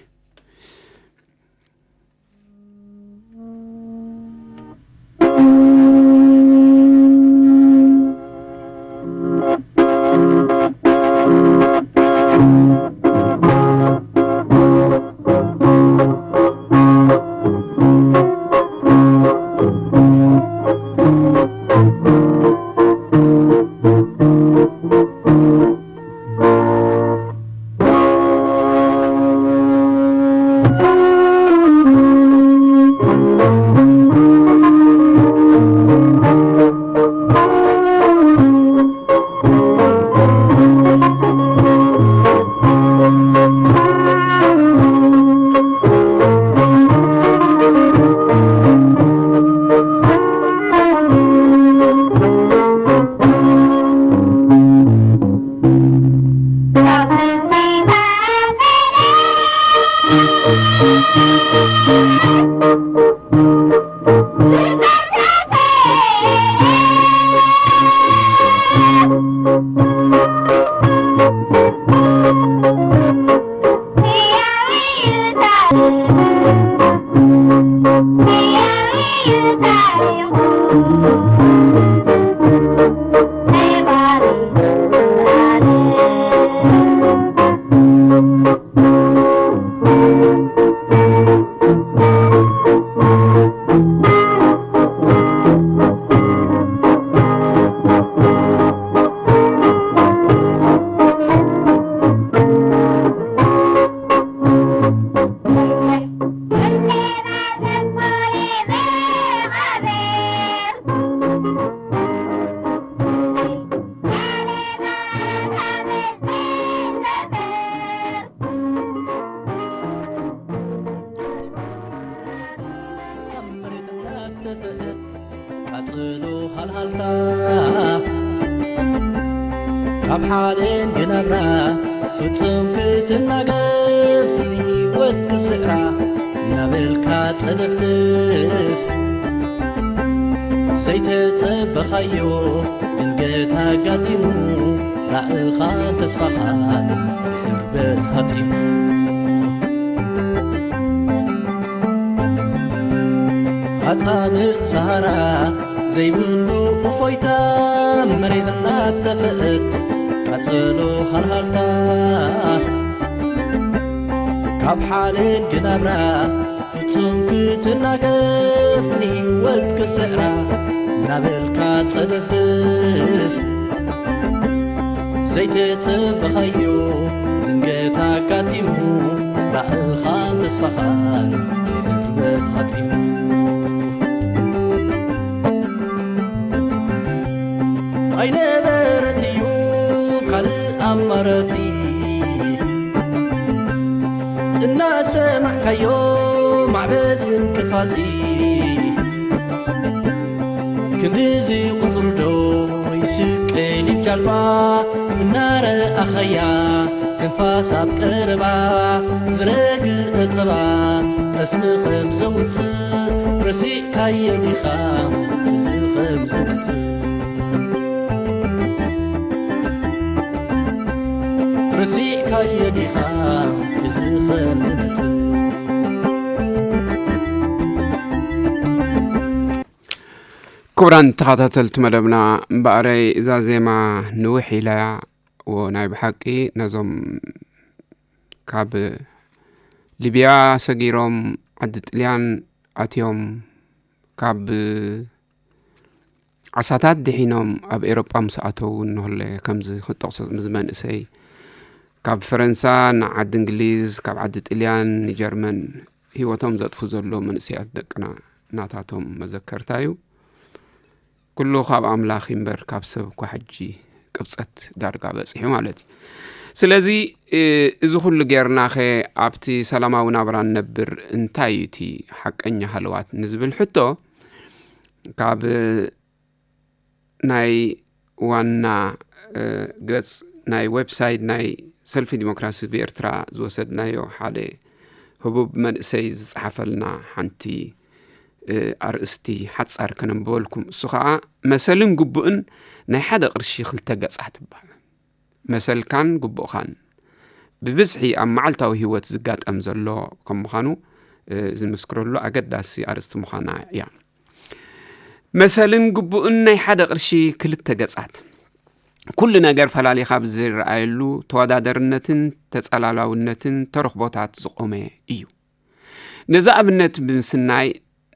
መሬትና ትፍእት ቀጽሎ ሃልሃልታ፣ ካብ ሓሌን ግነብራ ፍጹም ክትናገፍ ንህይወት ክስዕራ እናበልካ ጸደፍድፍ። ዘይተጸበኻዮ ድንገት ኣጋጢሙ፣ ራእኻን ተስፋኻን ንሕርበት ሃጢሙ። ኣጻምእ ሰሃራ ዘይብሉ እፎይታ፣ መሬትና ተፈእት ቃጸሎ ሃልሃልታ። ካብ ሓልን ግናብራ ፍጹም ክትናገፍ ንህይወት ክስዕራ እናበልካ ጸደፍድፍ። ዘይተጸበኻዮ ድንገት ኣጋጢሙ፣ ራእኻን ተስፋኻን ንሕርበት ሃጢሙ። ኣይነበረን ድዩ ካልእ ኣማራጺ? እናሰማዕካዮ ማዕበል እንቅፋጺ፣ ክንድዚ ቁጽሪ ዶ ይስቀል ብ ጃልባ? እናረኣኻያ ትንፋስ ኣብ ቀረባ፣ ዝረግእ ጸባ ጠስሚ ከም ዘውጽእ፣ ረሲዕካዮ ዲኻ እዚ ከም ዝመጽእ? ረሲዕካዮ ዲኻ እዚ ከም ዝመጽእ? ክቡራን ተኸታተልቲ መደብና፣ እምበኣረይ እዛ ዜማ ንውሕ ኢላ እያ። እዎ፣ ናይ ብሓቂ ነዞም ካብ ሊብያ ሰጊሮም ዓዲ ጥልያን ኣትዮም፣ ካብ ዓሳታት ድሒኖም ኣብ ኤሮጳ ምስ ኣተዉ፣ ንኹለ ከምዚ ክጠቕሶ፣ እዚ መንእሰይ ካብ ፈረንሳ ንዓዲ እንግሊዝ፣ ካብ ዓዲ ጥልያን ንጀርመን ህይወቶም ዘጥፉ ዘለዉ መንእሰያት ደቅና ናታቶም መዘከርታ እዩ። ኩሉ ካብ ኣምላኽ እምበር ካብ ሰብ እኳ ሕጂ ቅብጸት ዳርጋ በጺሑ ማለት እዩ። ስለዚ፣ እ፣ እዚ ኩሉ ጌርናኸ ኣብቲ ሰላማዊ ናብራ ንነብር እንታይ እዩ እቲ ሓቀኛ ሃለዋት ንዝብል ሕቶ፣ ካብ ናይ ዋና፣ እ፣ ገጽ ናይ ዌብሳይት ናይ ሰልፊ ዲሞክራሲ ብኤርትራ ዝወሰድናዮ ሓደ ህቡብ መንእሰይ ዝጸሓፈልና ሓንቲ፣ እ፣ ኣርእስቲ ሓጻር ከነንብበልኩም። እሱ ኸኣ መሰልን ግቡእን ናይ ሓደ ቅርሺ ክልተ ገጻት ይበሃል። መሰልካን ግቡእኻን ብብዝሒ ኣብ መዓልታዊ ህይወት ዝጋጠም ዘሎ ከም ምዃኑ፣ እ፣ ዝምስክረሉ ኣገዳሲ ኣርእስቲ ምዃና እያ። መሰልን ግቡእን ናይ ሓደ ቅርሺ ክልተ ገጻት። ኩሉ ነገር ፈላሊኻ ብዝረኣየሉ፣ ተወዳደርነትን ተጸላላውነትን ተረኽቦታት ዝቖመ እዩ። ነዚ ኣብነት ብምስናይ፣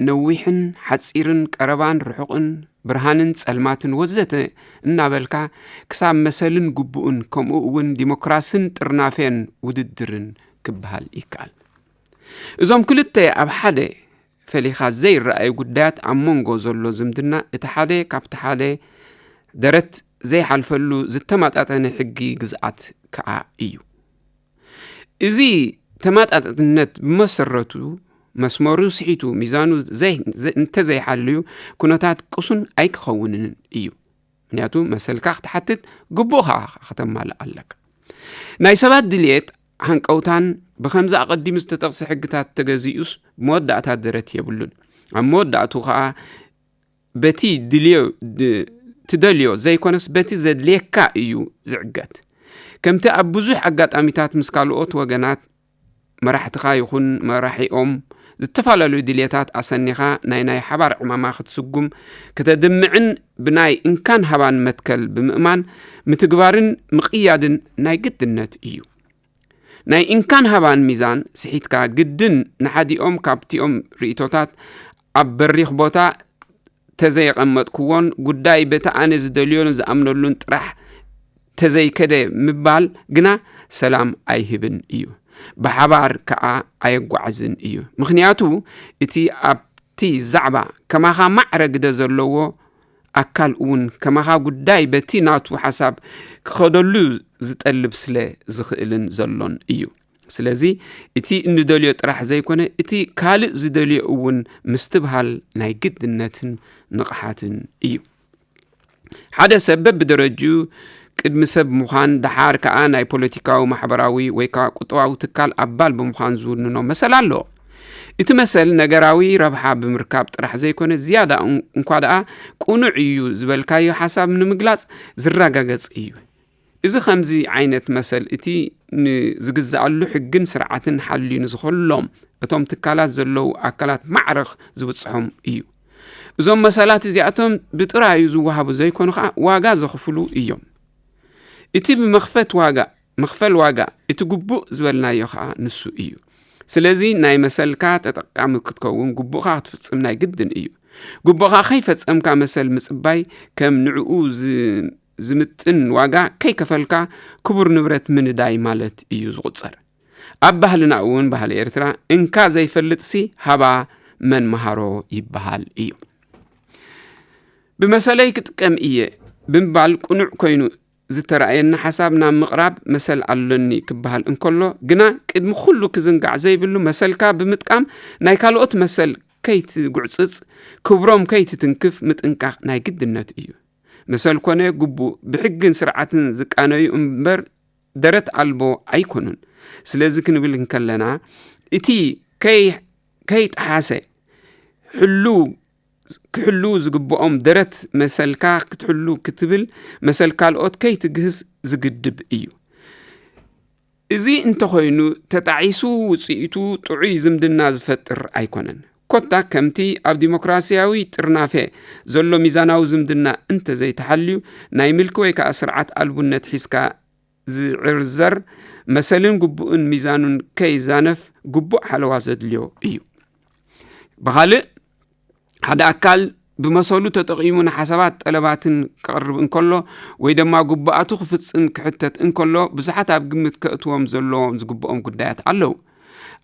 ነዊሕን ሓጺርን፣ ቀረባን ርሑቕን፣ ብርሃንን ጸልማትን ወዘተ እናበልካ፣ ክሳብ መሰልን ግቡእን፣ ከምኡ እውን ዲሞክራስን ጥርናፌን ውድድርን ክበሃል ይከኣል። እዞም ክልተ ኣብ ሓደ ፈሊኻ ዘይረኣዩ ጉዳያት፣ ኣብ መንጎ ዘሎ ዝምድና፣ እቲ ሓደ ካብቲ ሓደ ደረት ዘይሓልፈሉ ዝተመጣጠነ ሕጊ ግዝኣት ከኣ እዩ። እዚ ተመጣጣንነት ብመሰረቱ መስመሩ ስሒቱ፣ ሚዛኑ ዘይ-፣ ዘ-፣ እንተዘይሓልዩ፣ ኩነታት ቅሱን ኣይክኸውንን እዩ። ምኽንያቱ፣ መሰልካ ክትሓትት፣ ግቡእኻ ከተማልእ ኣለካ። ናይ ሰባት ድልየት፣ ሃንቀውታን ብኸምዚ ኣቐዲሙ ዝተጠቕሰ ሕግታት ተገዚኡስ፣ መወዳእታ ደረት የብሉን። ኣብ መወዳእቱ ኸኣ፣ በቲ ድልዮ-፣ ድ-፣ ትደልዮ ዘይኮነስ፣ በቲ ዘድልየካ እዩ ዝዕገት። ከምቲ ኣብ ብዙሕ ኣጋጣሚታት ምስ ካልኦት ወገናት፣ መራሕትኻ ይኹን መራሒኦም፣ ዝተፈላለዩ ድልየታት ኣሰኒኻ፣ ናይ፣ ናይ ሓባር ዕማማ ክትስጉም፣ ከተድምዕን ብናይ እንካን ሃባን መትከል ብምእማን፣ ምትግባርን ምቕያድን ናይ ግድነት እዩ። ናይ እንካን ሃባን ሚዛን ስሒትካ፣ ግድን ንሓዲኦም ካብቲኦም ርእይቶታት ኣብ በሪኽ ቦታ ተዘየቐመጥክዎን፣ ጉዳይ በቲ ኣነ ዝደልዮን ዝኣምነሉን ጥራሕ ተዘይከደ ምባል ግና ሰላም ኣይህብን እዩ። ብሓባር ከኣ ኣየጓዕዝን እዩ። ምኽንያቱ፣ እቲ ኣብቲ ዛዕባ ከማኻ ማዕረ ግደ ዘለዎ ኣካል እውን ከማኻ ጉዳይ በቲ ናቱ ሓሳብ ክኸደሉ ዝጠልብ ስለ ዝኽእልን ዘሎን እዩ። ስለዚ፣ እቲ እንደልዮ ጥራሕ ዘይኮነ፣ እቲ ካልእ ዝደልዮ እውን ምስትብሃል ናይ ግድነትን ንቕሓትን እዩ። ሓደ ሰብ በብደረጅኡ ቅድሚ ሰብ ምዃን፣ ደሓር ከኣ ናይ ፖለቲካዊ፣ ማሕበራዊ ወይ ከኣ ቁጠባዊ ትካል ኣባል ብምዃን ዝውንኖ መሰል ኣሎ። እቲ መሰል ነገራዊ ረብሓ ብምርካብ ጥራሕ ዘይኮነ፣ ዝያዳ እን-፣ እንኳ ደኣ ቅኑዕ እዩ ዝበልካዮ ሓሳብ ንምግላጽ ዝረጋገጽ እዩ። እዚ ከምዚ ዓይነት መሰል እቲ ንዝግዛኣሉ ሕግን ስርዓትን ሓልዩ ንዝኸሎም እቶም ትካላት ዘለዉ ኣካላት ማዕረኽ ዝብጽሖም እዩ። እዞም መሰላት እዚኣቶም ብጥራዩ ዝወሃቡ ዘይኮኑ ኸኣ ዋጋ ዘኽፍሉ እዮም። እቲ ብመኽፈት ዋጋ፣ መኽፈል ዋጋ እቲ ግቡእ ዝበልናዮ ኸኣ ንሱ እዩ። ስለዚ ናይ መሰልካ ተጠቃሚ ክትከውን ግቡእካ ክትፍጽም ናይ ግድን እዩ። ግቡእካ ከይፈጸምካ መሰል ምጽባይ ከም ንዕኡ ዝ-፣ ዝምጥን ዋጋ ከይከፈልካ ክቡር ንብረት ምንዳይ ማለት እዩ ዝቑጸር። ኣብ ባህልና እውን፣ ባህሊ ኤርትራ፣ "እንካ ዘይፈልጥሲ ሃባ መን መሃሮ" ይበሃል እዩ። ብመሰለይ ክጥቀም እየ ብምባል ቅኑዕ ኮይኑ ዝተራእየኒ ሓሳብ ናብ ምቕራብ መሰል ኣሎኒ ክበሃል እንከሎ ግና፣ ቅድሚ ኩሉ ክዝንጋዕ ዘይብሉ፣ መሰልካ ብምጥቃም ናይ ካልኦት መሰል ከይትጉዕጽጽ፣ ክብሮም ከይትትንክፍ ምጥንቃቕ ናይ ግድነት እዩ። መሰል ኮነ ግቡእ ብሕግን ስርዓትን ዝቃነዩ እምበር ደረት ኣልቦ ኣይኮኑን። ስለዚ ክንብል እንከለና፣ እቲ ከይ-፣ ከይጠሓሰ ሕሉ-፣ ክሕሉ ዝግብኦም ደረት መሰልካ ክትሕሉ ክትብል፣ መሰል ካልኦት ከይትግህስ ዝግድብ እዩ። እዚ እንተኾይኑ፣ ተጣዒሱ ውጽኢቱ ጥዑይ ዝምድና ዝፈጥር ኣይኮነን። ኮታ ከምቲ ኣብ ዲሞክራስያዊ ጥርናፈ ዘሎ ሚዛናዊ ዝምድና እንተዘይተሓልዩ፣ ናይ ምልኪ ወይ ከኣ ስርዓት ኣልቡነት ሒዝካ ዝዕርዘር መሰልን ግቡእን ሚዛኑን ከይዛነፍ ግቡእ ሓለዋ ዘድልዮ እዩ። ብኻልእ፣ ሓደ ኣካል ብመሰሉ ተጠቒሙ ንሓሳባት ጠለባትን ከቕርብ እንከሎ፣ ወይ ድማ ግቡኣቱ ክፍጽም ክሕተት እንከሎ፣ ብዙሓት ኣብ ግምት ከእትዎም ዘለዎም ዝግብኦም ጉዳያት ኣለዉ።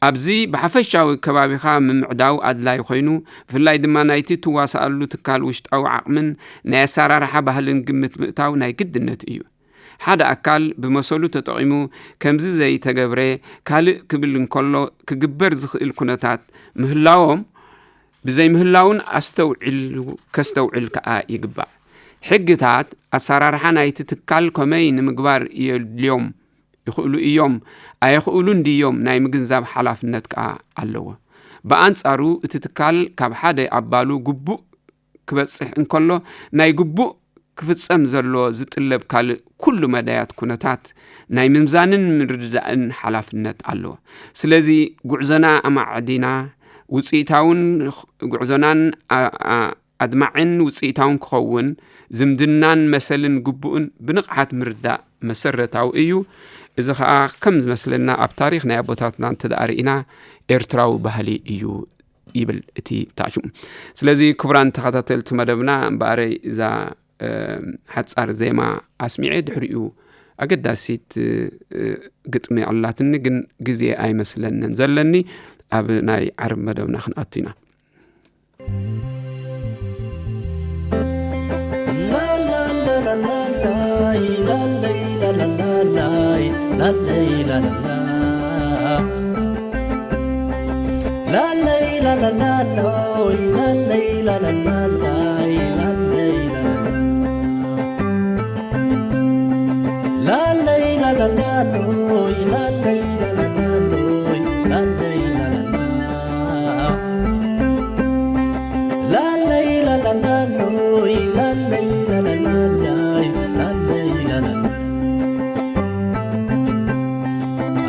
ኣብዚ ብሓፈሻዊ ከባቢኻ ምምዕዳው ኣድላይ ኮይኑ፣ ብፍላይ ድማ ናይቲ ትዋሳኣሉ ትካል ውሽጣዊ ዓቕምን ናይ ኣሰራርሓ ባህልን ግምት ምእታው ናይ ግድነት እዩ። ሓደ ኣካል ብመሰሉ ተጠቒሙ ከምዚ ዘይተገብረ ካልእ ክብል እንከሎ፣ ክግበር ዝኽእል ኩነታት ምህላዎም ብዘይምህላውን ኣስተውዒሉ ከስተውዕል ከኣ ይግባእ። ሕግታት ኣሰራርሓ ናይቲ ትካል ከመይ ንምግባር የድልዮም ይኽእሉ እዮም፣ ኣየኽእሉን ድዮም ናይ ምግንዛብ ሓላፍነት ከኣ ኣለዎ። ብኣንጻሩ፣ እቲ ትካል ካብ ሓደ ኣባሉ ግቡእ ክበጽሕ እንከሎ፣ ናይ ግቡእ ክፍጸም ዘሎ ዝጥለብ ካልእ ኩሉ መዳያት ኩነታት ናይ ምምዛንን ምርድዳእን ሓላፍነት ኣለዎ። ስለዚ፣ ጉዕዞና ኣማዕዲና ውጽኢታውን፣ ጉዕዞናን ኣ-፣ ኣ-፣ ኣድማዕን ውጽኢታውን ክኸውን፣ ዝምድናን መሰልን ግቡእን ብንቕሓት ምርዳእ መሰረታዊ እዩ። እዚ ኸኣ ከም ዝመስለና ኣብ ታሪኽ ናይ ኣቦታትና እንተ ደኣ ርኢና ኤርትራዊ ባህሊ እዩ ይብል እቲ ታሽሙ። ስለዚ ክቡራን ተኸታተልቲ መደብና፣ እምበኣረይ እዛ፣ እ፣ ሓጻር ዜማ ኣስሚዐ ድሕሪኡ ኣገዳሲት፣ እ፣ ግጥሚ ኣላትኒ፣ ግን ግዜ ኣይመስለንን ዘለኒ። ኣብ ናይ ዓርብ መደብና ክንኣቱ ኢና።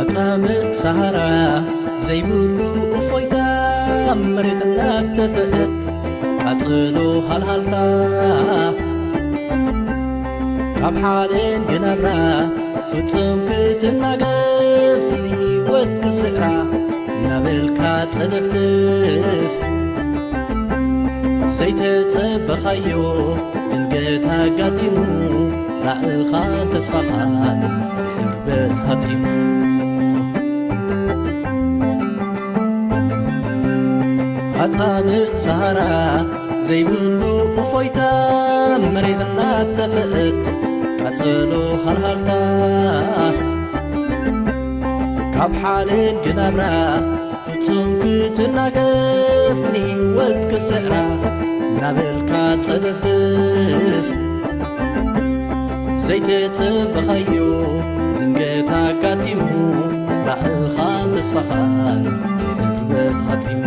ኣጻምእ ሰሃራ ዘይብሉ እፎይታ፣ መሬት እናተፈአት ቃጽሎ ሃልሃልታ፣ ካብ ሓሌን ግናብራ ፍጹም ክትናገፍ፣ ንህይወት ክስዕራ እናበልካ ጸደፍድፍ። ዘይተጸበኻዮ ድንገት ኣጋጢሙ፣ ራእኻ ተስፋኻን ብሕርበት ሃጢሙ። ኣጻምእ ሰሃራ ዘይብሉ እፎይታ፣ መሬት እናተፈአት ቃጸሎ ሃልሃልታ፣ ካብ ሓሌን ግናብራ ፍጹም ክትናገፍ፣ ንህይወት ክስዕራ እናበልካ ጸደፍድፍ። ዘይተጸበኻዮ ድንገት ኣጋጢሙ፣ ራእኻን ተስፋኻን ብዕርበት ሃጢሙ።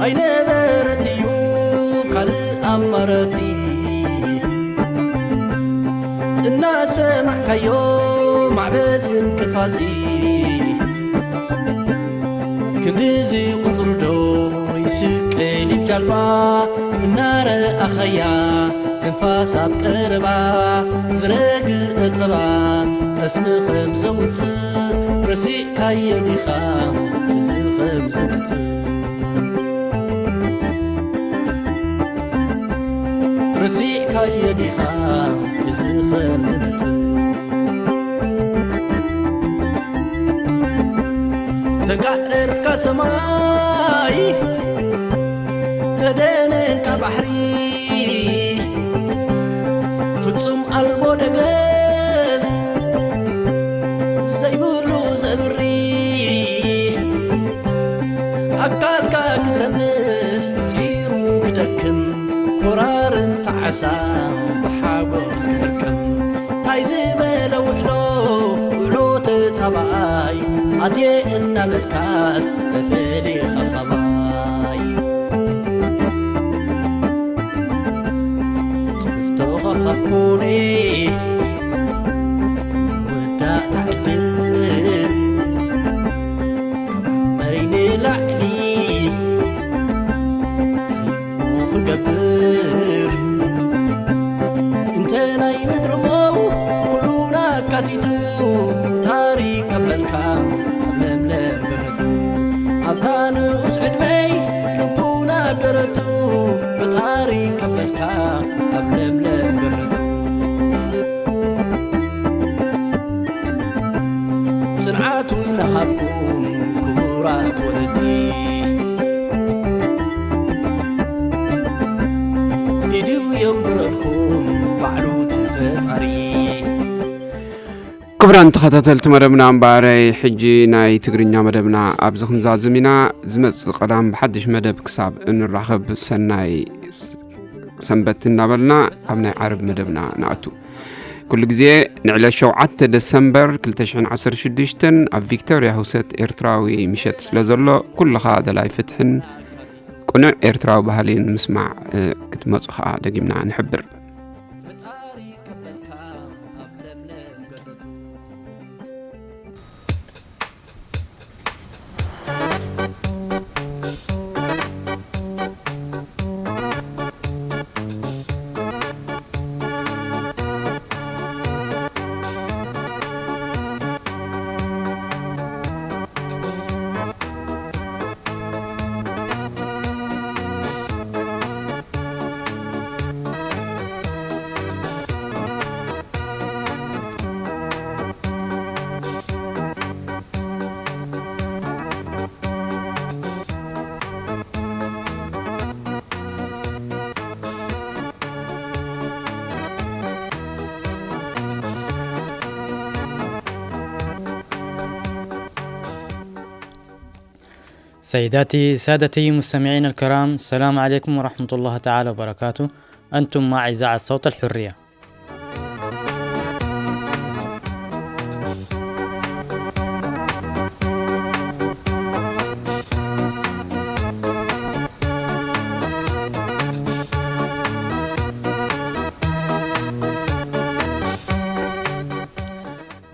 ኣይነበረን ድዩ ካልእ ኣማራጺ? እናሰማዕካዮ ማዕበል እንቅፋጺ፣ ክንድዚ ቁጽሩ ዶ ይስቀል ብ ጃልባ? እናረኣኻያ ትንፋስ ኣብ ቀረባ፣ ዝረግእ ጸባ ጠስሚ ከም ዘውጽእ፣ ረሲዕካዮ ዲኻ እዚ ከም ዝመጽእ? ረሲዕካዮ ዲኻ እዚ ከም ዝመጽእ? ተጋዕረርካ ሰማይ፣ ተደነንካ ባሕሪ፣ ፍጹም ኣልቦ ደገፍ ዘይብሉ ዘብሪ፣ ኣካልካ ክሰንፍ ጺሩ ክደክም፣ ኮራርም ተዓሳ ብሓጎስ ክልቅም። ታይ ዝበለ ውዕሎ፣ ውዕሎ ተጻባኣይ፣ ኣትየ እናበልካስ ተፈሊኻ ኻባይ። ጽፍቶኻ ካብ ኮነ፣ መወዳእታ ዕድል፣ ካብ ዓቕመይ ንላዕሊ፣ እንታይ እሞ ክገብር? እንተ ናይ ምድሪ ሞው ኩሉና ኣካቲቱ፣ ታሪክ ቀበልካ ኣብ ለምለም ገነቱ። ኣብታ ንኡስ ዕድመይ ልቡና ኣብ ደረቱ፣ ፈጣሪ ቀበልካ ኣብ ለምለም ገነቱ። ጽንዓቱ ይንሃብኩም ክቡራት ወለዲ፣ ኢዱ የንብረልኩም ባዕሉ እቲ ፈጣሪ። ክቡራን ተኸታተልቲ መደብና እምበኣረይ፣ ሕጂ ናይ ትግርኛ መደብና ኣብዚ ክንዛዝም ኢና። ዝመጽእ ቀዳም ብሓድሽ መደብ ክሳብ እንራኸብ ሰናይ ስ-፣ ሰንበት እናበልና ኣብ ናይ ዓርብ መደብና ንኣቱ። ኩሉ ግዜ ንዕለት ሸውዓተ ደሰምበር ክልተ ሽሕን ዓሰርተ ሽዱሽተን ኣብ ቪክቶርያ ህውሰት ኤርትራዊ ምሸት ስለ ዘሎ፣ ኩልኻ ደላይ ፍትሕን ቅኑዕ ኤርትራዊ ባህልን ምስማዕ፣ እ፣ ክትመጹ ኸኣ ደጊምና ንሕብር። سيداتي سادتي مستمعينا الكرام، السلام عليكم ورحمة الله تعالى وبركاته. أنتم مع إذاعة صوت الحرية.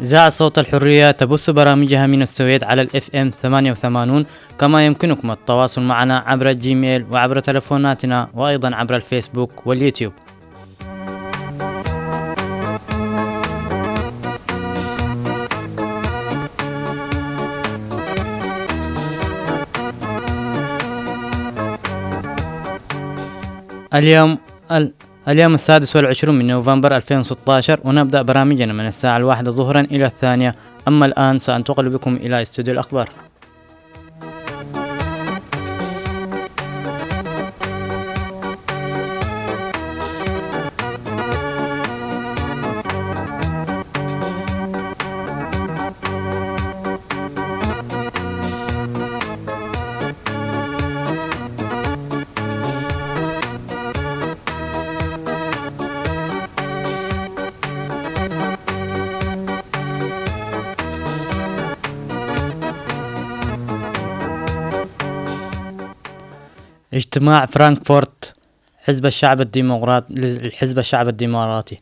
إذاعة صوت الحرية تبث برامجها من السويد على ال إف إم ثمانية وثمانون، كما يمكنكم التواصل معنا عبر الجيميل وعبر تلفوناتنا وأيضًا عبر الفيسبوك واليوتيوب. اليوم ال-، اليوم السادس والعشرون من نوفمبر ألفين وستاشر، ونبدأ برامجنا من الساعة الواحدة ظهرا إلى الثانية. أما الآن سأنتقل بكم إلى استوديو الأخبار. اجتماع فرانكفورت، حزب الشعب الديمقراط، الحزب الشعب الديمقراطي.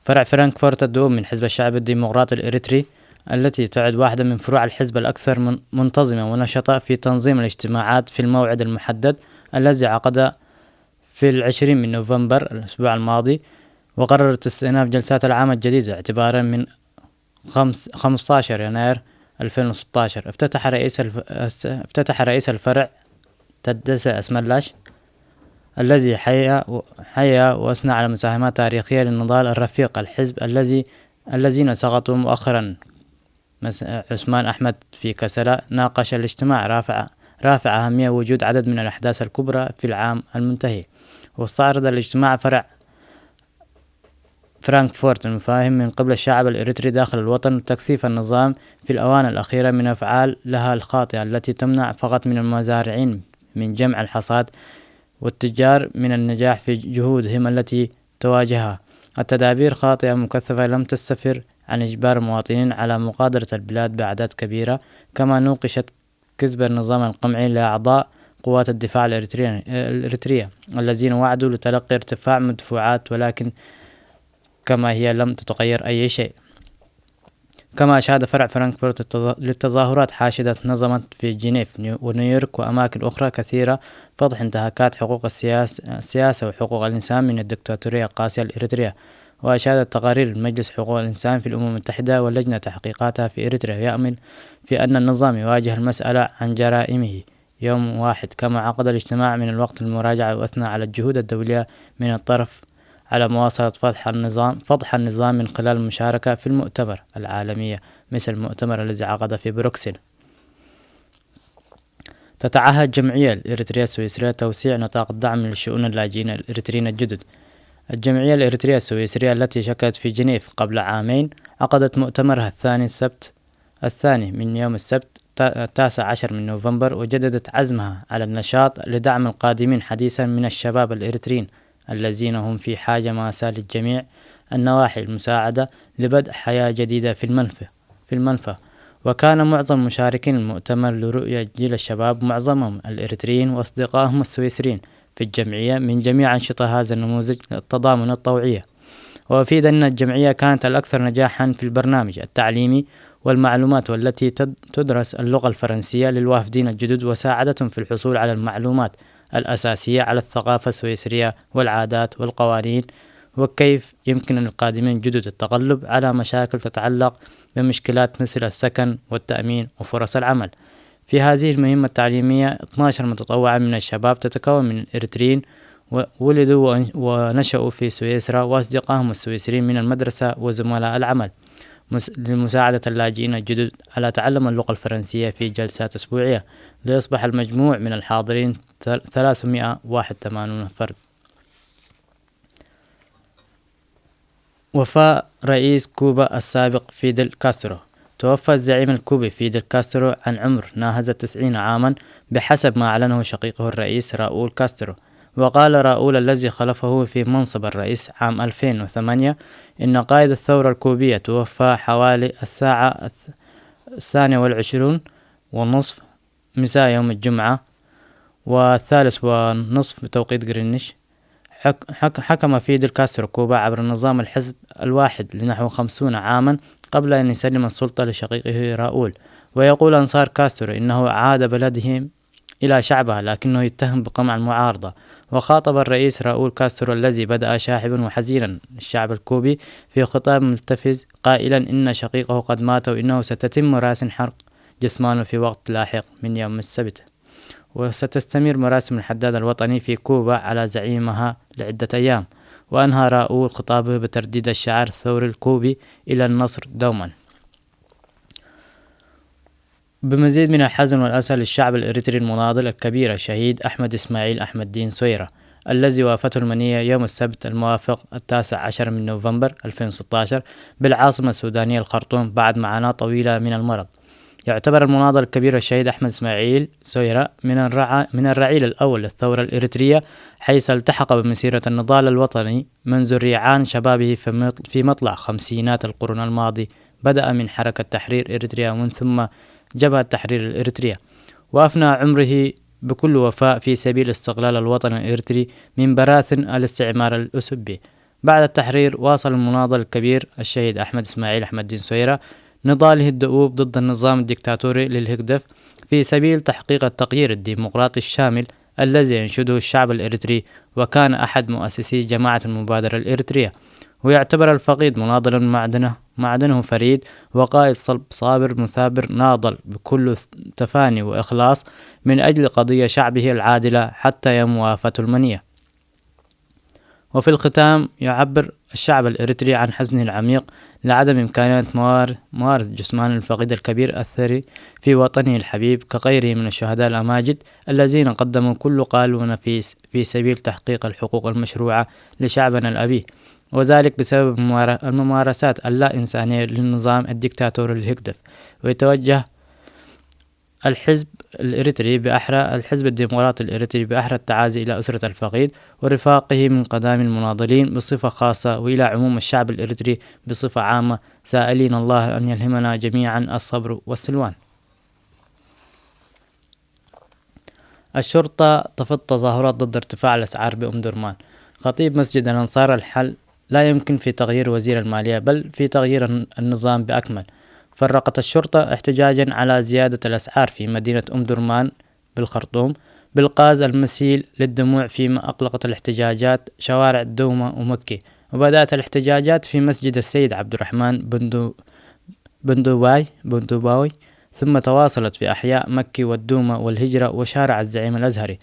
فرع فرانكفورت الدؤوب من حزب الشعب الديمقراطي الإريتري، التي تعد واحدة من فروع الحزب الأكثر من-، منتظمة ونشطة في تنظيم الاجتماعات في الموعد المحدد الذي عقد في العشرين من نوفمبر الأسبوع الماضي، وقررت استئناف جلسات العام الجديد اعتبارا من خمس-، خمستاشر يناير ألفين وستاشر. افتتح رئيس الف-، افتتح رئيس الفرع تدس أسملاش، الذي حيا و-، حيا وأثنى على مساهمات تاريخية للنضال الرفيق، الحزب الذي، الذين سقطوا مؤخرا. مس-، عثمان أحمد في كسلا ناقش الاجتماع، رافع، رافع أهمية وجود عدد من الأحداث الكبرى في العام المنتهي. واستعرض الاجتماع فرع فرانكفورت المفاهيم من قبل الشعب الإريتري داخل الوطن، وتكثيف النظام في الأوان الأخيرة من أفعال لها الخاطئة التي تمنع فقط من المزارعين من جمع الحصاد والتجار من النجاح في جهودهم التي تواجهها. التدابير خاطئة مكثفة لم تسفر عن إجبار المواطنين على مقادرة البلاد بأعداد كبيرة، كما نوقشت كذب النظام القمعي لأعضاء قوات الدفاع الإريترية، الإريترية الذين وعدوا لتلقي ارتفاع مدفوعات، ولكن كما هي لم تتغير أي شيء. كما أشاد فرع فرانكفورت للتظا-، للتظاهرات حاشدة نظمت في جنيف نيو-، ونيويورك وأماكن أخرى كثيرة فضح انتهاكات حقوق السياس-، السياسة وحقوق الإنسان من الدكتاتورية القاسية الإريترية. وأشادت تقارير مجلس حقوق الإنسان في الأمم المتحدة واللجنة تحقيقاتها في إريتريا يأمل في أن النظام يواجه المسألة عن جرائمه يوم واحد، كما عقد الاجتماع من الوقت المراجعة وأثنى على الجهود الدولية من الطرف على مواصلة فتح النظام، فضح النظام من خلال المشاركة في المؤتمر العالمية، مثل المؤتمر الذي عقد في بروكسل. تتعهد الجمعية الإريترية السويسرية توسيع نطاق الدعم لشؤون اللاجئين الإريتريين الجدد. الجمعية الإريترية السويسرية التي شكلت في جنيف قبل عامين عقدت مؤتمرها الثاني السبت الثاني من يوم السبت تا-، التاسع عشر من نوفمبر، وجددت عزمها على النشاط لدعم القادمين حديثا من الشباب الإريتريين الذين هم في حاجة ماسة للجميع النواحي المساعدة لبدء حياة جديدة في المنفى، في المنفى. وكان معظم مشاركين المؤتمر لرؤية جيل الشباب، معظمهم الإريتريين وأصدقائهم السويسريين في الجمعية من جميع أنشطة هذا النموذج للتضامن الطوعية. وأفيد أن الجمعية كانت الأكثر نجاحا في البرنامج التعليمي والمعلومات، والتي تد-، تدرس اللغة الفرنسية للوافدين الجدد، وساعدتهم في الحصول على المعلومات الأساسية على الثقافة السويسرية والعادات والقوانين، وكيف يمكن للقادمين الجدد التغلب على مشاكل تتعلق بمشكلات مثل السكن والتأمين وفرص العمل. في هذه المهمة التعليمية، اثناشر متطوعة من الشباب تتكون من إريتريين و-، ولدوا ون-، ونشأوا في سويسرا، وأصدقائهم السويسريين من المدرسة وزملاء العمل، مس-، لمساعدة اللاجئين الجدد على تعلم اللغة الفرنسية في جلسات أسبوعية، ليصبح المجموع من الحاضرين ثل-، ثلاثمائة وواحد وثمانين فرد. وفاة رئيس كوبا السابق فيدل كاسترو. توفى الزعيم الكوبي فيدل كاسترو عن عمر ناهز تسعين عاما، بحسب ما أعلنه شقيقه الرئيس راؤول كاسترو. وقال راؤول الذي خلفه في منصب الرئيس عام ألفين وثمانية إن قائد الثورة الكوبية توفى حوالي الساعة الث-، الثانية والعشرون والنصف مساء يوم الجمعة، والثالث والنصف بتوقيت غرينتش. حك-، حك-، حكم فيدل كاسترو كوبا عبر نظام الحزب الواحد لنحو خمسين عاما قبل أن يسلم السلطة لشقيقه راؤول. ويقول أنصار كاسترو إنه عاد بلده إلى شعبها، لكنه يتهم بقمع المعارضة. وخاطب الرئيس راؤول كاسترو الذي بدأ شاحبا وحزينا الشعب الكوبي في خطاب ملتفز قائلا إن شقيقه قد مات، وإنه ستتم مراسم حرق جسمانه في وقت لاحق من يوم السبت. وستستمر مراسم الحداد الوطني في كوبا على زعيمها لعدة أيام. وأنهى راؤول خطابه بترديد الشعار الثوري الكوبي: "إلى النصر دوما". بمزيد من الحزن والأسى للشعب الإريتري المناضل الكبير الشهيد أحمد إسماعيل أحمد دين سويرة، الذي وافته المنية يوم السبت الموافق التاسع عشر من نوفمبر ألفين وستاشر بالعاصمة السودانية الخرطوم بعد معاناة طويلة من المرض. يعتبر المناضل الكبير الشهيد أحمد إسماعيل سويرة من الرع-، من الرعيل الأول للثورة الإريترية، حيث التحق بمسيرة النضال الوطني منذ ريعان شبابه في مط-، في مطلع خمسينات القرن الماضي، بدأ من حركة تحرير إريتريا ومن ثم جبهة تحرير الإريتريا، وأفنى عمره بكل وفاء في سبيل استقلال الوطن الإريتري من براثن الاستعمار الأسبي. بعد التحرير، واصل المناضل الكبير الشهيد أحمد إسماعيل أحمد الدين سويرة نضاله الدؤوب ضد النظام الدكتاتوري للهكدف في سبيل تحقيق التغيير الديمقراطي الشامل الذي ينشده الشعب الإريتري، وكان أحد مؤسسي جماعة المبادرة الإريترية. ويعتبر الفقيد مناضلا معدنه، معدنه فريد، وقائد صلب صابر مثابر ناضل بكل تفاني وإخلاص من أجل قضية شعبه العادلة حتى يوم وافاته المنية. وفي الختام، يعبر الشعب الإريتري عن حزنه العميق لعدم إمكانية موار-، موارد جثمان الفقيد الكبير الثري في وطنه الحبيب كغيره من الشهداء الأماجد الذين قدموا كل قال ونفيس في سبيل تحقيق الحقوق المشروعة لشعبنا الأبي، وذلك بسبب الممار-، الممارسات اللا إنسانية للنظام الدكتاتوري الهكدف. ويتوجه الحزب الإريتري بأحرى، الحزب الديمقراطي الإريتري بأحرى التعازي إلى أسرة الفقيد ورفاقه من قدام المناضلين بصفة خاصة، وإلى عموم الشعب الإريتري بصفة عامة، سائلين الله أن يلهمنا جميعا الصبر والسلوان. الشرطة تفض تظاهرات ضد ارتفاع الأسعار بأم درمان. خطيب مسجد الأنصار: الحل لا يمكن في تغيير وزير المالية، بل في تغيير الن-، النظام بأكمل. فرقت الشرطة احتجاجا على زيادة الأسعار في مدينة أم درمان بالخرطوم بالغاز المسيل للدموع، فيما أغلقت الاحتجاجات شوارع الدومة ومكة. وبدأت الاحتجاجات في مسجد السيد عبد الرحمن بندو-، بندوباي، بندوباوي، ثم تواصلت في أحياء مكة والدومة والهجرة وشارع الزعيم الأزهري.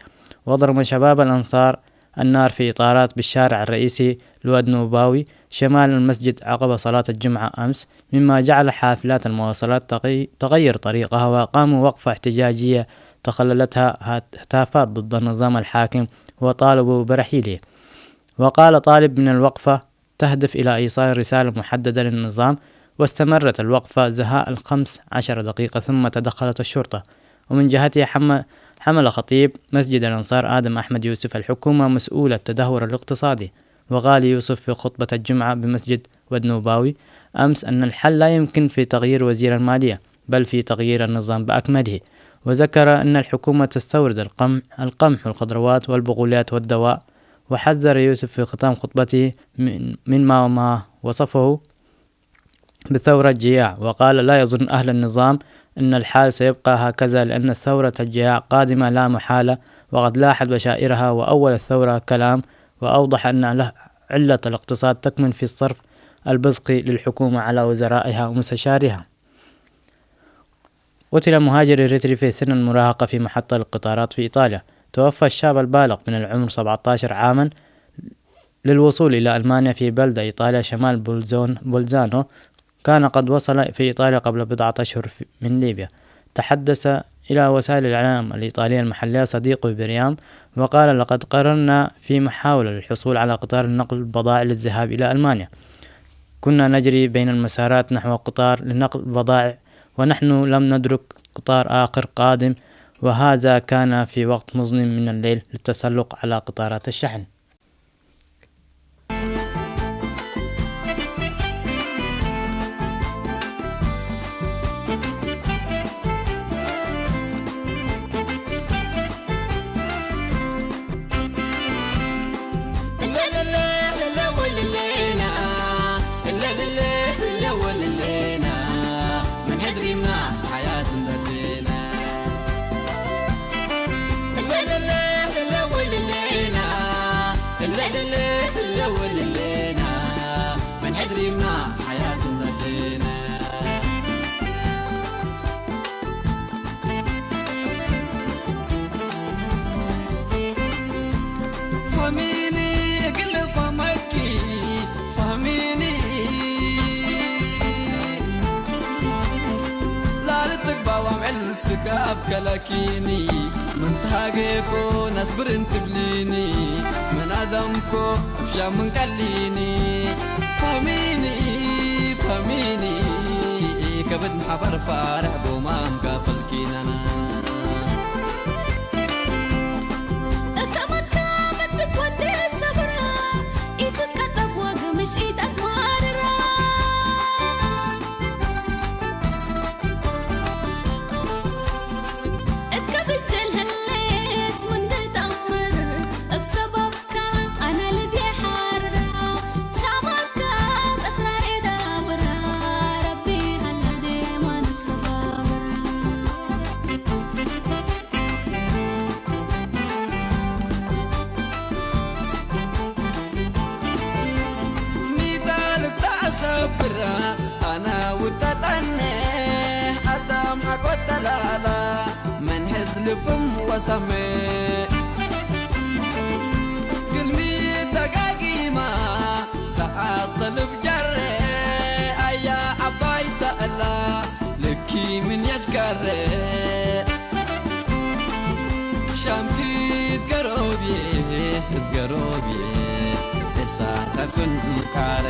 وأضرم شباب الأنصار النار في إطارات بالشارع الرئيسي الواد نوباوي شمال المسجد عقب صلاة الجمعة أمس، مما جعل حافلات المواصلات تغي-، تغير طريقها، وأقاموا وقفة احتجاجية تخللتها هات-، هتافات ضد النظام الحاكم، وطالبوا برحيله. وقال طالب من الوقفة تهدف إلى إيصال رسالة محددة للنظام، واستمرت الوقفة زهاء الخمس عشر دقيقة، ثم تدخلت الشرطة. ومن جهتها حم-، حمل خطيب مسجد الأنصار آدم أحمد يوسف الحكومة مسؤول التدهور الاقتصادي. وقال يوسف في خطبة الجمعة بمسجد ودنوباوي أمس أن الحل لا يمكن في تغيير وزير المالية، بل في تغيير النظام بأكمله. وذكر أن الحكومة تستورد القمح، القمح والخضروات والبقوليات والدواء. وحذر يوسف في ختام خطبته من، من ما، ما وصفه بثورة جياع، وقال: لا يظن أهل النظام أن الحال سيبقى هكذا، لأن ثورة الجياع قادمة لا محالة، وقد لاحت بشائرها، وأول الثورة كلام، وأوضح أن له-، علة الاقتصاد تكمن في الصرف البزقي للحكومة على وزرائها ومستشاريها. قتل مهاجر إريتري في سن المراهقة في محطة القطارات في إيطاليا. توفى الشاب البالغ من العمر سبعتاشر عاما للوصول إلى ألمانيا في بلدة إيطاليا شمال بولزون-، بولزانو. كان قد وصل في إيطاليا قبل بضعة أشهر في-، من ليبيا. تحدث إلى وسائل الإعلام الإيطالية المحلية صديقه بريام، وقال: لقد قررنا في محاولة للحصول على قطار نقل البضائع للذهاب إلى ألمانيا. كنا نجري بين المسارات نحو قطار لنقل البضائع، ونحن لم ندرك قطار آخر قادم، وهذا كان في وقت مظلم من الليل للتسلق على قطارات الشحن. ስጋብ ከለኪኒ ምን ተሃጌኮ ነስብር እንትብሊኒ ምን ኣደምኮ እፍሻ ምን ቀሊኒ ፈሚኒ ፈሚኒ ከብድ ማሕበር ፋርሕ ጎማም ካፈልኪናና እተመካ መግብት ወዲ ሰብራ ኢትቀጠብ ወግምሽ ኢተትማርራ እትከብጀል ህሌ ሰብራ ኣና ውጠጠነ ኣታም ሓቆት ተላላ መንሕዝ ልብም ወሰመ ግልሚ ተጋጊማ ሰዓት ተልብ ጀረ ኣያ ዓባይ ተእላ ልኪ ምን የትከረ ሻምኪት ገሮብየ እትገሮብየ እሳት ሕፍን ምካረ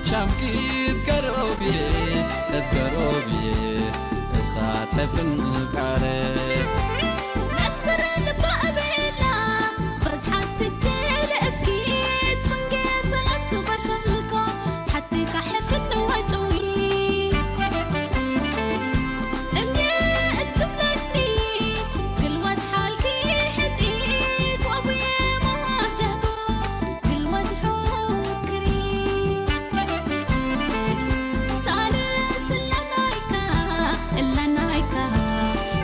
ሻምኪት ገሮብየ እትገሮብየ እሳት ሕፍን ምካረ መስፍር ልባ እቤላ በዝሓት ትቼ ለእኪት ፍንጌ ሰለስ በሸልኮ ሓቲካ ሕፍን ወጭዊ እምየ እትብለኒ ግልወት ሓልኪ ሕጢት ወቡየ መሃብ ጀህቶ ግልወት ሑክሪ ሳልስ እለናይካ እለናይካ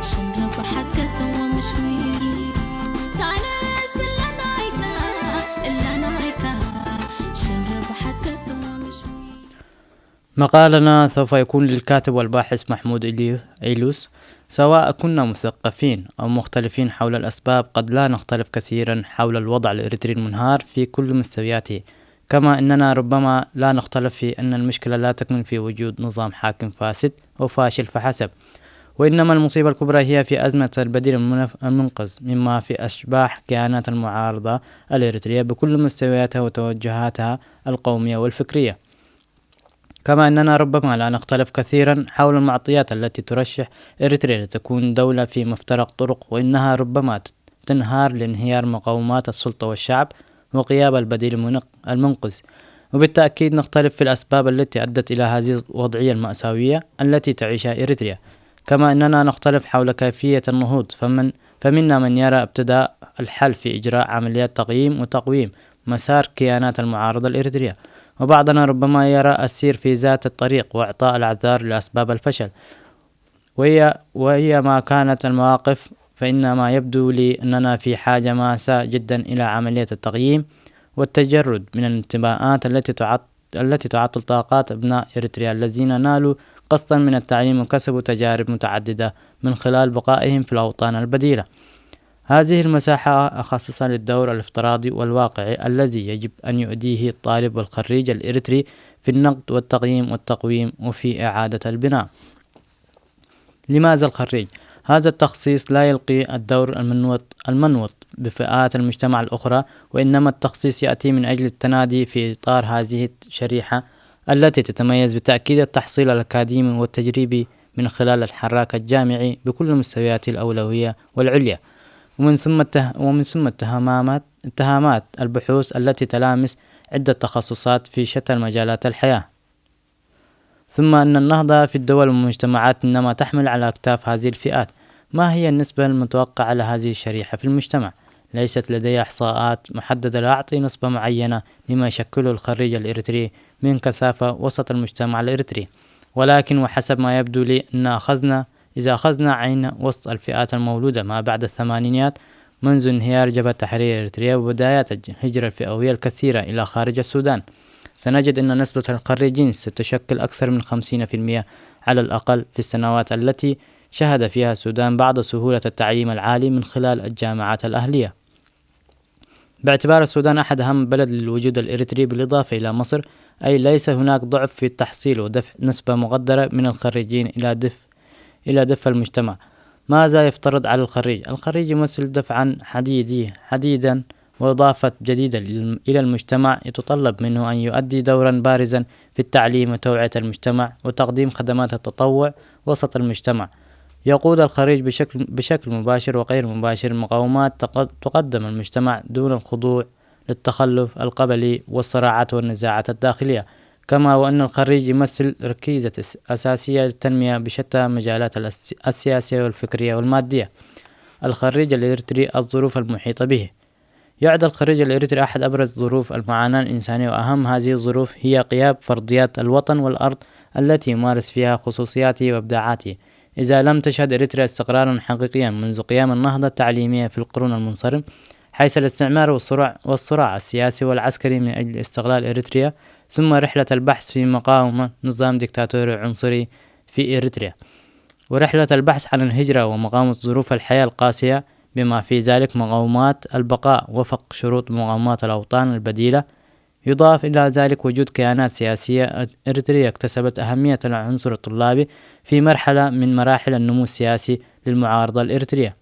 ሽንረባሓት ከተሞ ምሽዊ ሳልስ እለናይካ እለናይካ ሽንረባሓት ከተሞ ምሽዊ مقالنا سوف يكون للكاتب والباحث محمود إليو- إيلوس. سواء كنا مثقفين أو مختلفين حول الأسباب، قد لا نختلف كثيرا حول الوضع الإريتري المنهار في كل مستوياته، كما أننا ربما لا نختلف في أن المشكلة لا تكمن في وجود نظام حاكم فاسد أو فاشل فحسب، وإنما المصيبة الكبرى هي في أزمة البديل المنف- المنقذ، مما في أشباح كيانات المعارضة الإريترية بكل مستوياتها وتوجهاتها القومية والفكرية. كما أننا ربما لا نختلف كثيرا حول المعطيات التي ترشح إريتريا لتكون دولة في مفترق طرق، وإنها ربما تنهار لانهيار مقومات السلطة والشعب وغياب البديل المنق- المنقذ. وبالتأكيد نختلف في الأسباب التي أدت إلى هذه الوضعية المأساوية التي تعيشها إريتريا، كما أننا نختلف حول كيفية النهوض، فمن فمنا من يرى ابتداء الحل في إجراء عمليات تقييم وتقويم مسار كيانات المعارضة الإريترية، وبعضنا ربما يرى السير في ذات الطريق وإعطاء الأعذار لأسباب الفشل. وهي, وهي ما كانت المواقف، فإن ما يبدو لي أننا في حاجة ماسة جدا إلى عملية التقييم والتجرد من الانتماءات التي تعط- التي تعطل طاقات أبناء إريتريا الذين نالوا قسطا من التعليم وكسبوا تجارب متعددة من خلال بقائهم في الأوطان البديلة. هذه المساحة أخصصها للدور الافتراضي والواقعي الذي يجب أن يؤديه الطالب والخريج الإريتري في النقد والتقييم والتقويم وفي إعادة البناء. لماذا الخريج؟ هذا التخصيص لا يلقي الدور المنوط, المنوط بفئات المجتمع الأخرى، وإنما التخصيص يأتي من أجل التنادي في إطار هذه الشريحة التي تتميز بتأكيد التحصيل الأكاديمي والتجريبي من خلال الحراك الجامعي بكل مستوياته الأولوية والعليا، ومن ثم الته- ومن ثم اتهامات اتهامات البحوث التي تلامس عدة تخصصات في شتى المجالات الحياة. ثم أن النهضة في الدول والمجتمعات إنما تحمل على أكتاف هذه الفئات. ما هي النسبة المتوقعة لهذه الشريحة في المجتمع؟ ليست لدي إحصاءات محددة لأعطي نسبة معينة لما يشكله الخريج الإريتري من كثافة وسط المجتمع الإريتري، ولكن وحسب ما يبدو لي أن أخذنا إذا أخذنا عين وسط الفئات المولودة ما بعد الثمانينيات منذ انهيار جبهة تحرير إريتريا وبدايات الهجرة الفئوية الكثيرة إلى خارج السودان، سنجد أن نسبة الخريجين ستشكل أكثر من خمسين في المية على الأقل في السنوات التي شهد فيها السودان بعض سهولة التعليم العالي من خلال الجامعات الأهلية. باعتبار السودان أحد أهم بلد للوجود الإريتري بالإضافة إلى مصر، أي ليس هناك ضعف في التحصيل ودفع نسبة مقدرة من الخريجين إلى دف إلى دف المجتمع. ماذا يفترض على الخريج؟ الخريج يمثل دفعا حديدي حديدا وإضافة جديدة لل- إلى المجتمع، يتطلب منه أن يؤدي دورا بارزا في التعليم وتوعية المجتمع وتقديم خدمات التطوع وسط المجتمع. يقود الخريج بشكل, بشكل مباشر وغير مباشر مقومات تق- تقدم المجتمع دون الخضوع للتخلف القبلي والصراعات والنزاعات الداخلية، كما وأن الخريج يمثل ركيزة أس- أساسية للتنمية بشتى مجالات الأس- السياسية والفكرية والمادية. الخريج الإريتري الظروف المحيطة به. يعد الخريج الإريتري أحد أبرز ظروف المعاناة الإنسانية، وأهم هذه الظروف هي غياب فرضيات الوطن والأرض التي يمارس فيها خصوصياته وإبداعاته. إذا لم تشهد إريتريا استقرارا حقيقيا منذ قيام النهضة التعليمية في القرون المنصرم، حيث الاستعمار والصراع، والصراع السياسي والعسكري من أجل استقلال إريتريا، ثم رحلة البحث في مقاومة نظام ديكتاتوري عنصري في إريتريا، ورحلة البحث عن الهجرة ومقاومة ظروف الحياة القاسية، بما في ذلك مقاومات البقاء وفق شروط مقاومات الأوطان البديلة. يضاف إلى ذلك وجود كيانات سياسية إريترية اكتسبت أهمية العنصر الطلابي في مرحلة من مراحل النمو السياسي للمعارضة الإريترية،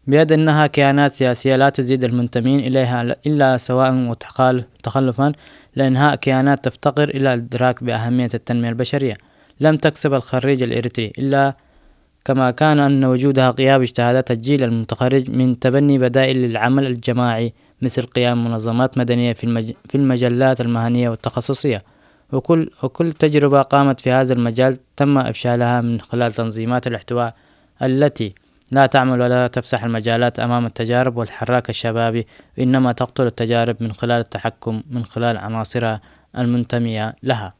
بيد أنها كيانات سياسية لا تزيد المنتمين إليها إلا سواء وتخال-، تخلفا لإنهاء كيانات تفتقر إلى الإدراك بأهمية التنمية البشرية. لم تكسب الخريج الإريتري إلا كما كان أن وجودها غياب اجتهادات الجيل المتخرج من تبني بدائل للعمل الجماعي مثل قيام منظمات مدنية في المج-، في المجلات المهنية والتخصصية. وكل، وكل تجربة قامت في هذا المجال تم إفشالها من خلال تنظيمات الاحتواء التي لا تعمل ولا تفسح المجالات أمام التجارب والحراك الشبابي، وإنما تقتل التجارب من خلال التحكم من خلال عناصرها المنتمية لها.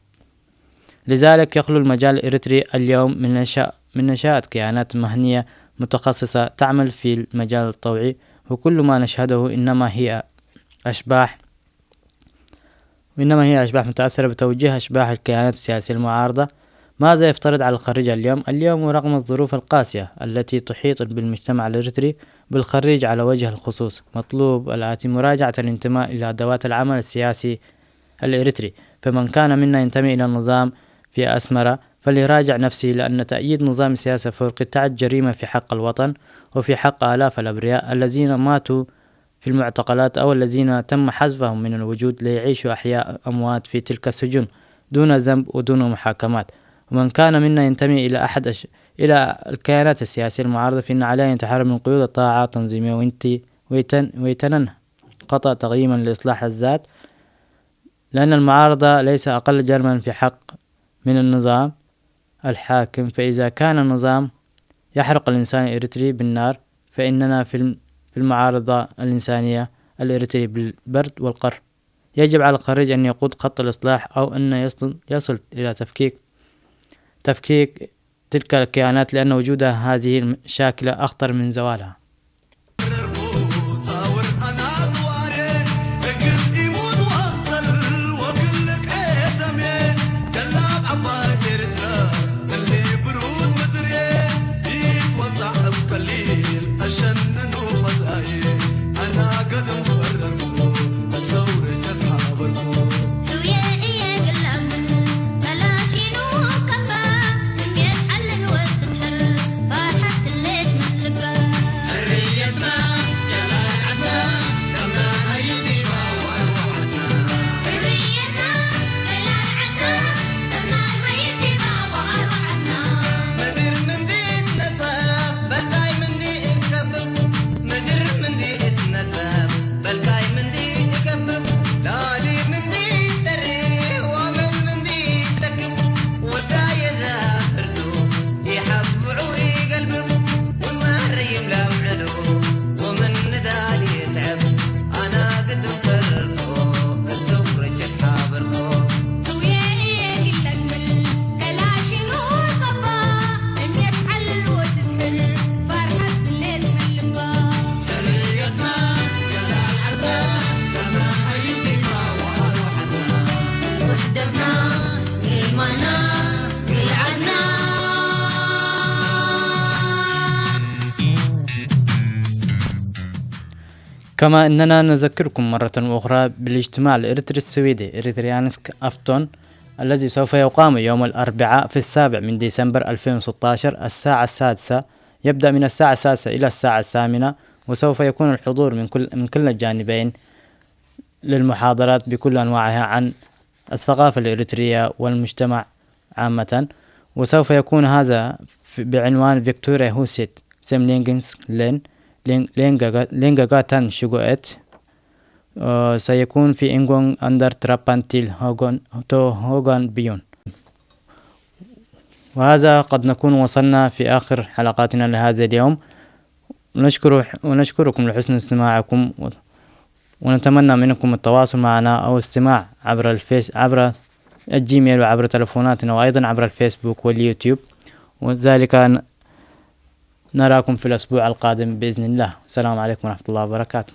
لذلك يخلو المجال الإريتري اليوم من نشا-، من نشأة كيانات مهنية متخصصة تعمل في المجال الطوعي، وكل ما نشهده إنما هي أشباح، وإنما هي أشباح متأثرة بتوجيه أشباح الكيانات السياسية المعارضة. ماذا يفترض على الخريج اليوم؟ اليوم ورغم الظروف القاسية التي تحيط بالمجتمع الإريتري، بالخريج على وجه الخصوص مطلوب الآتي: مراجعة الانتماء إلى أدوات العمل السياسي الإريتري. فمن كان منا ينتمي إلى النظام في أسمرة فليراجع نفسه، لأن تأييد نظام السياسة الفورقي تعد جريمة في حق الوطن وفي حق آلاف الأبرياء الذين ماتوا في المعتقلات أو الذين تم حذفهم من الوجود ليعيشوا أحياء أموات في تلك السجون دون ذنب ودون محاكمات. ومن كان منا ينتمي إلى أحد أش-، إلى الكيانات السياسية المعارضة فإن عليه أن يتحرر من قيود الطاعة التنظيمية وينتي-، ويتن-، ويتننه خطأ تقييما لإصلاح الذات، لأن المعارضة ليس أقل جرما في حق من النظام الحاكم. فإذا كان النظام يحرق الإنسان الإريتري بالنار، فإننا في الم-، في المعارضة الإنسانية الإريتري بالبرد والقر. يجب على الخريج أن يقود خط الإصلاح أو أن يصل، يصل إلى تفكيك، تفكيك تلك الكيانات، لأن وجود هذه الشاكلة أخطر من زوالها. كما أننا نذكركم مرة أخرى بالاجتماع الإريتري السويدي، إريتريانسك أفتون، الذي سوف يقام يوم الأربعاء في السابع من ديسمبر ألفين وستاشر الساعة السادسة، يبدأ من الساعة السادسة إلى الساعة الثامنة، وسوف يكون الحضور من كل، من كل الجانبين للمحاضرات بكل أنواعها عن الثقافة الإريترية والمجتمع عامة، وسوف يكون هذا في، بعنوان فيكتوريا هوسيت سيملينغنس لين، لين، لينغاغا-، لينغاغاتان شوغوئت. آه، سيكون في إنغونغ أندر ترابانتيل هوغون، تو هوغون بيون. وهذا قد نكون وصلنا في آخر حلقاتنا لهذا اليوم. ونشكر، ونشكركم لحسن استماعكم، و-، ونتمنى منكم التواصل معنا أو استماع عبر الفيس، عبر الجيميل وعبر تلفوناتنا، وأيضًا عبر الفيسبوك واليوتيوب، وذلك ن-، نراكم في الأسبوع القادم بإذن الله. السلام عليكم ورحمة الله وبركاته.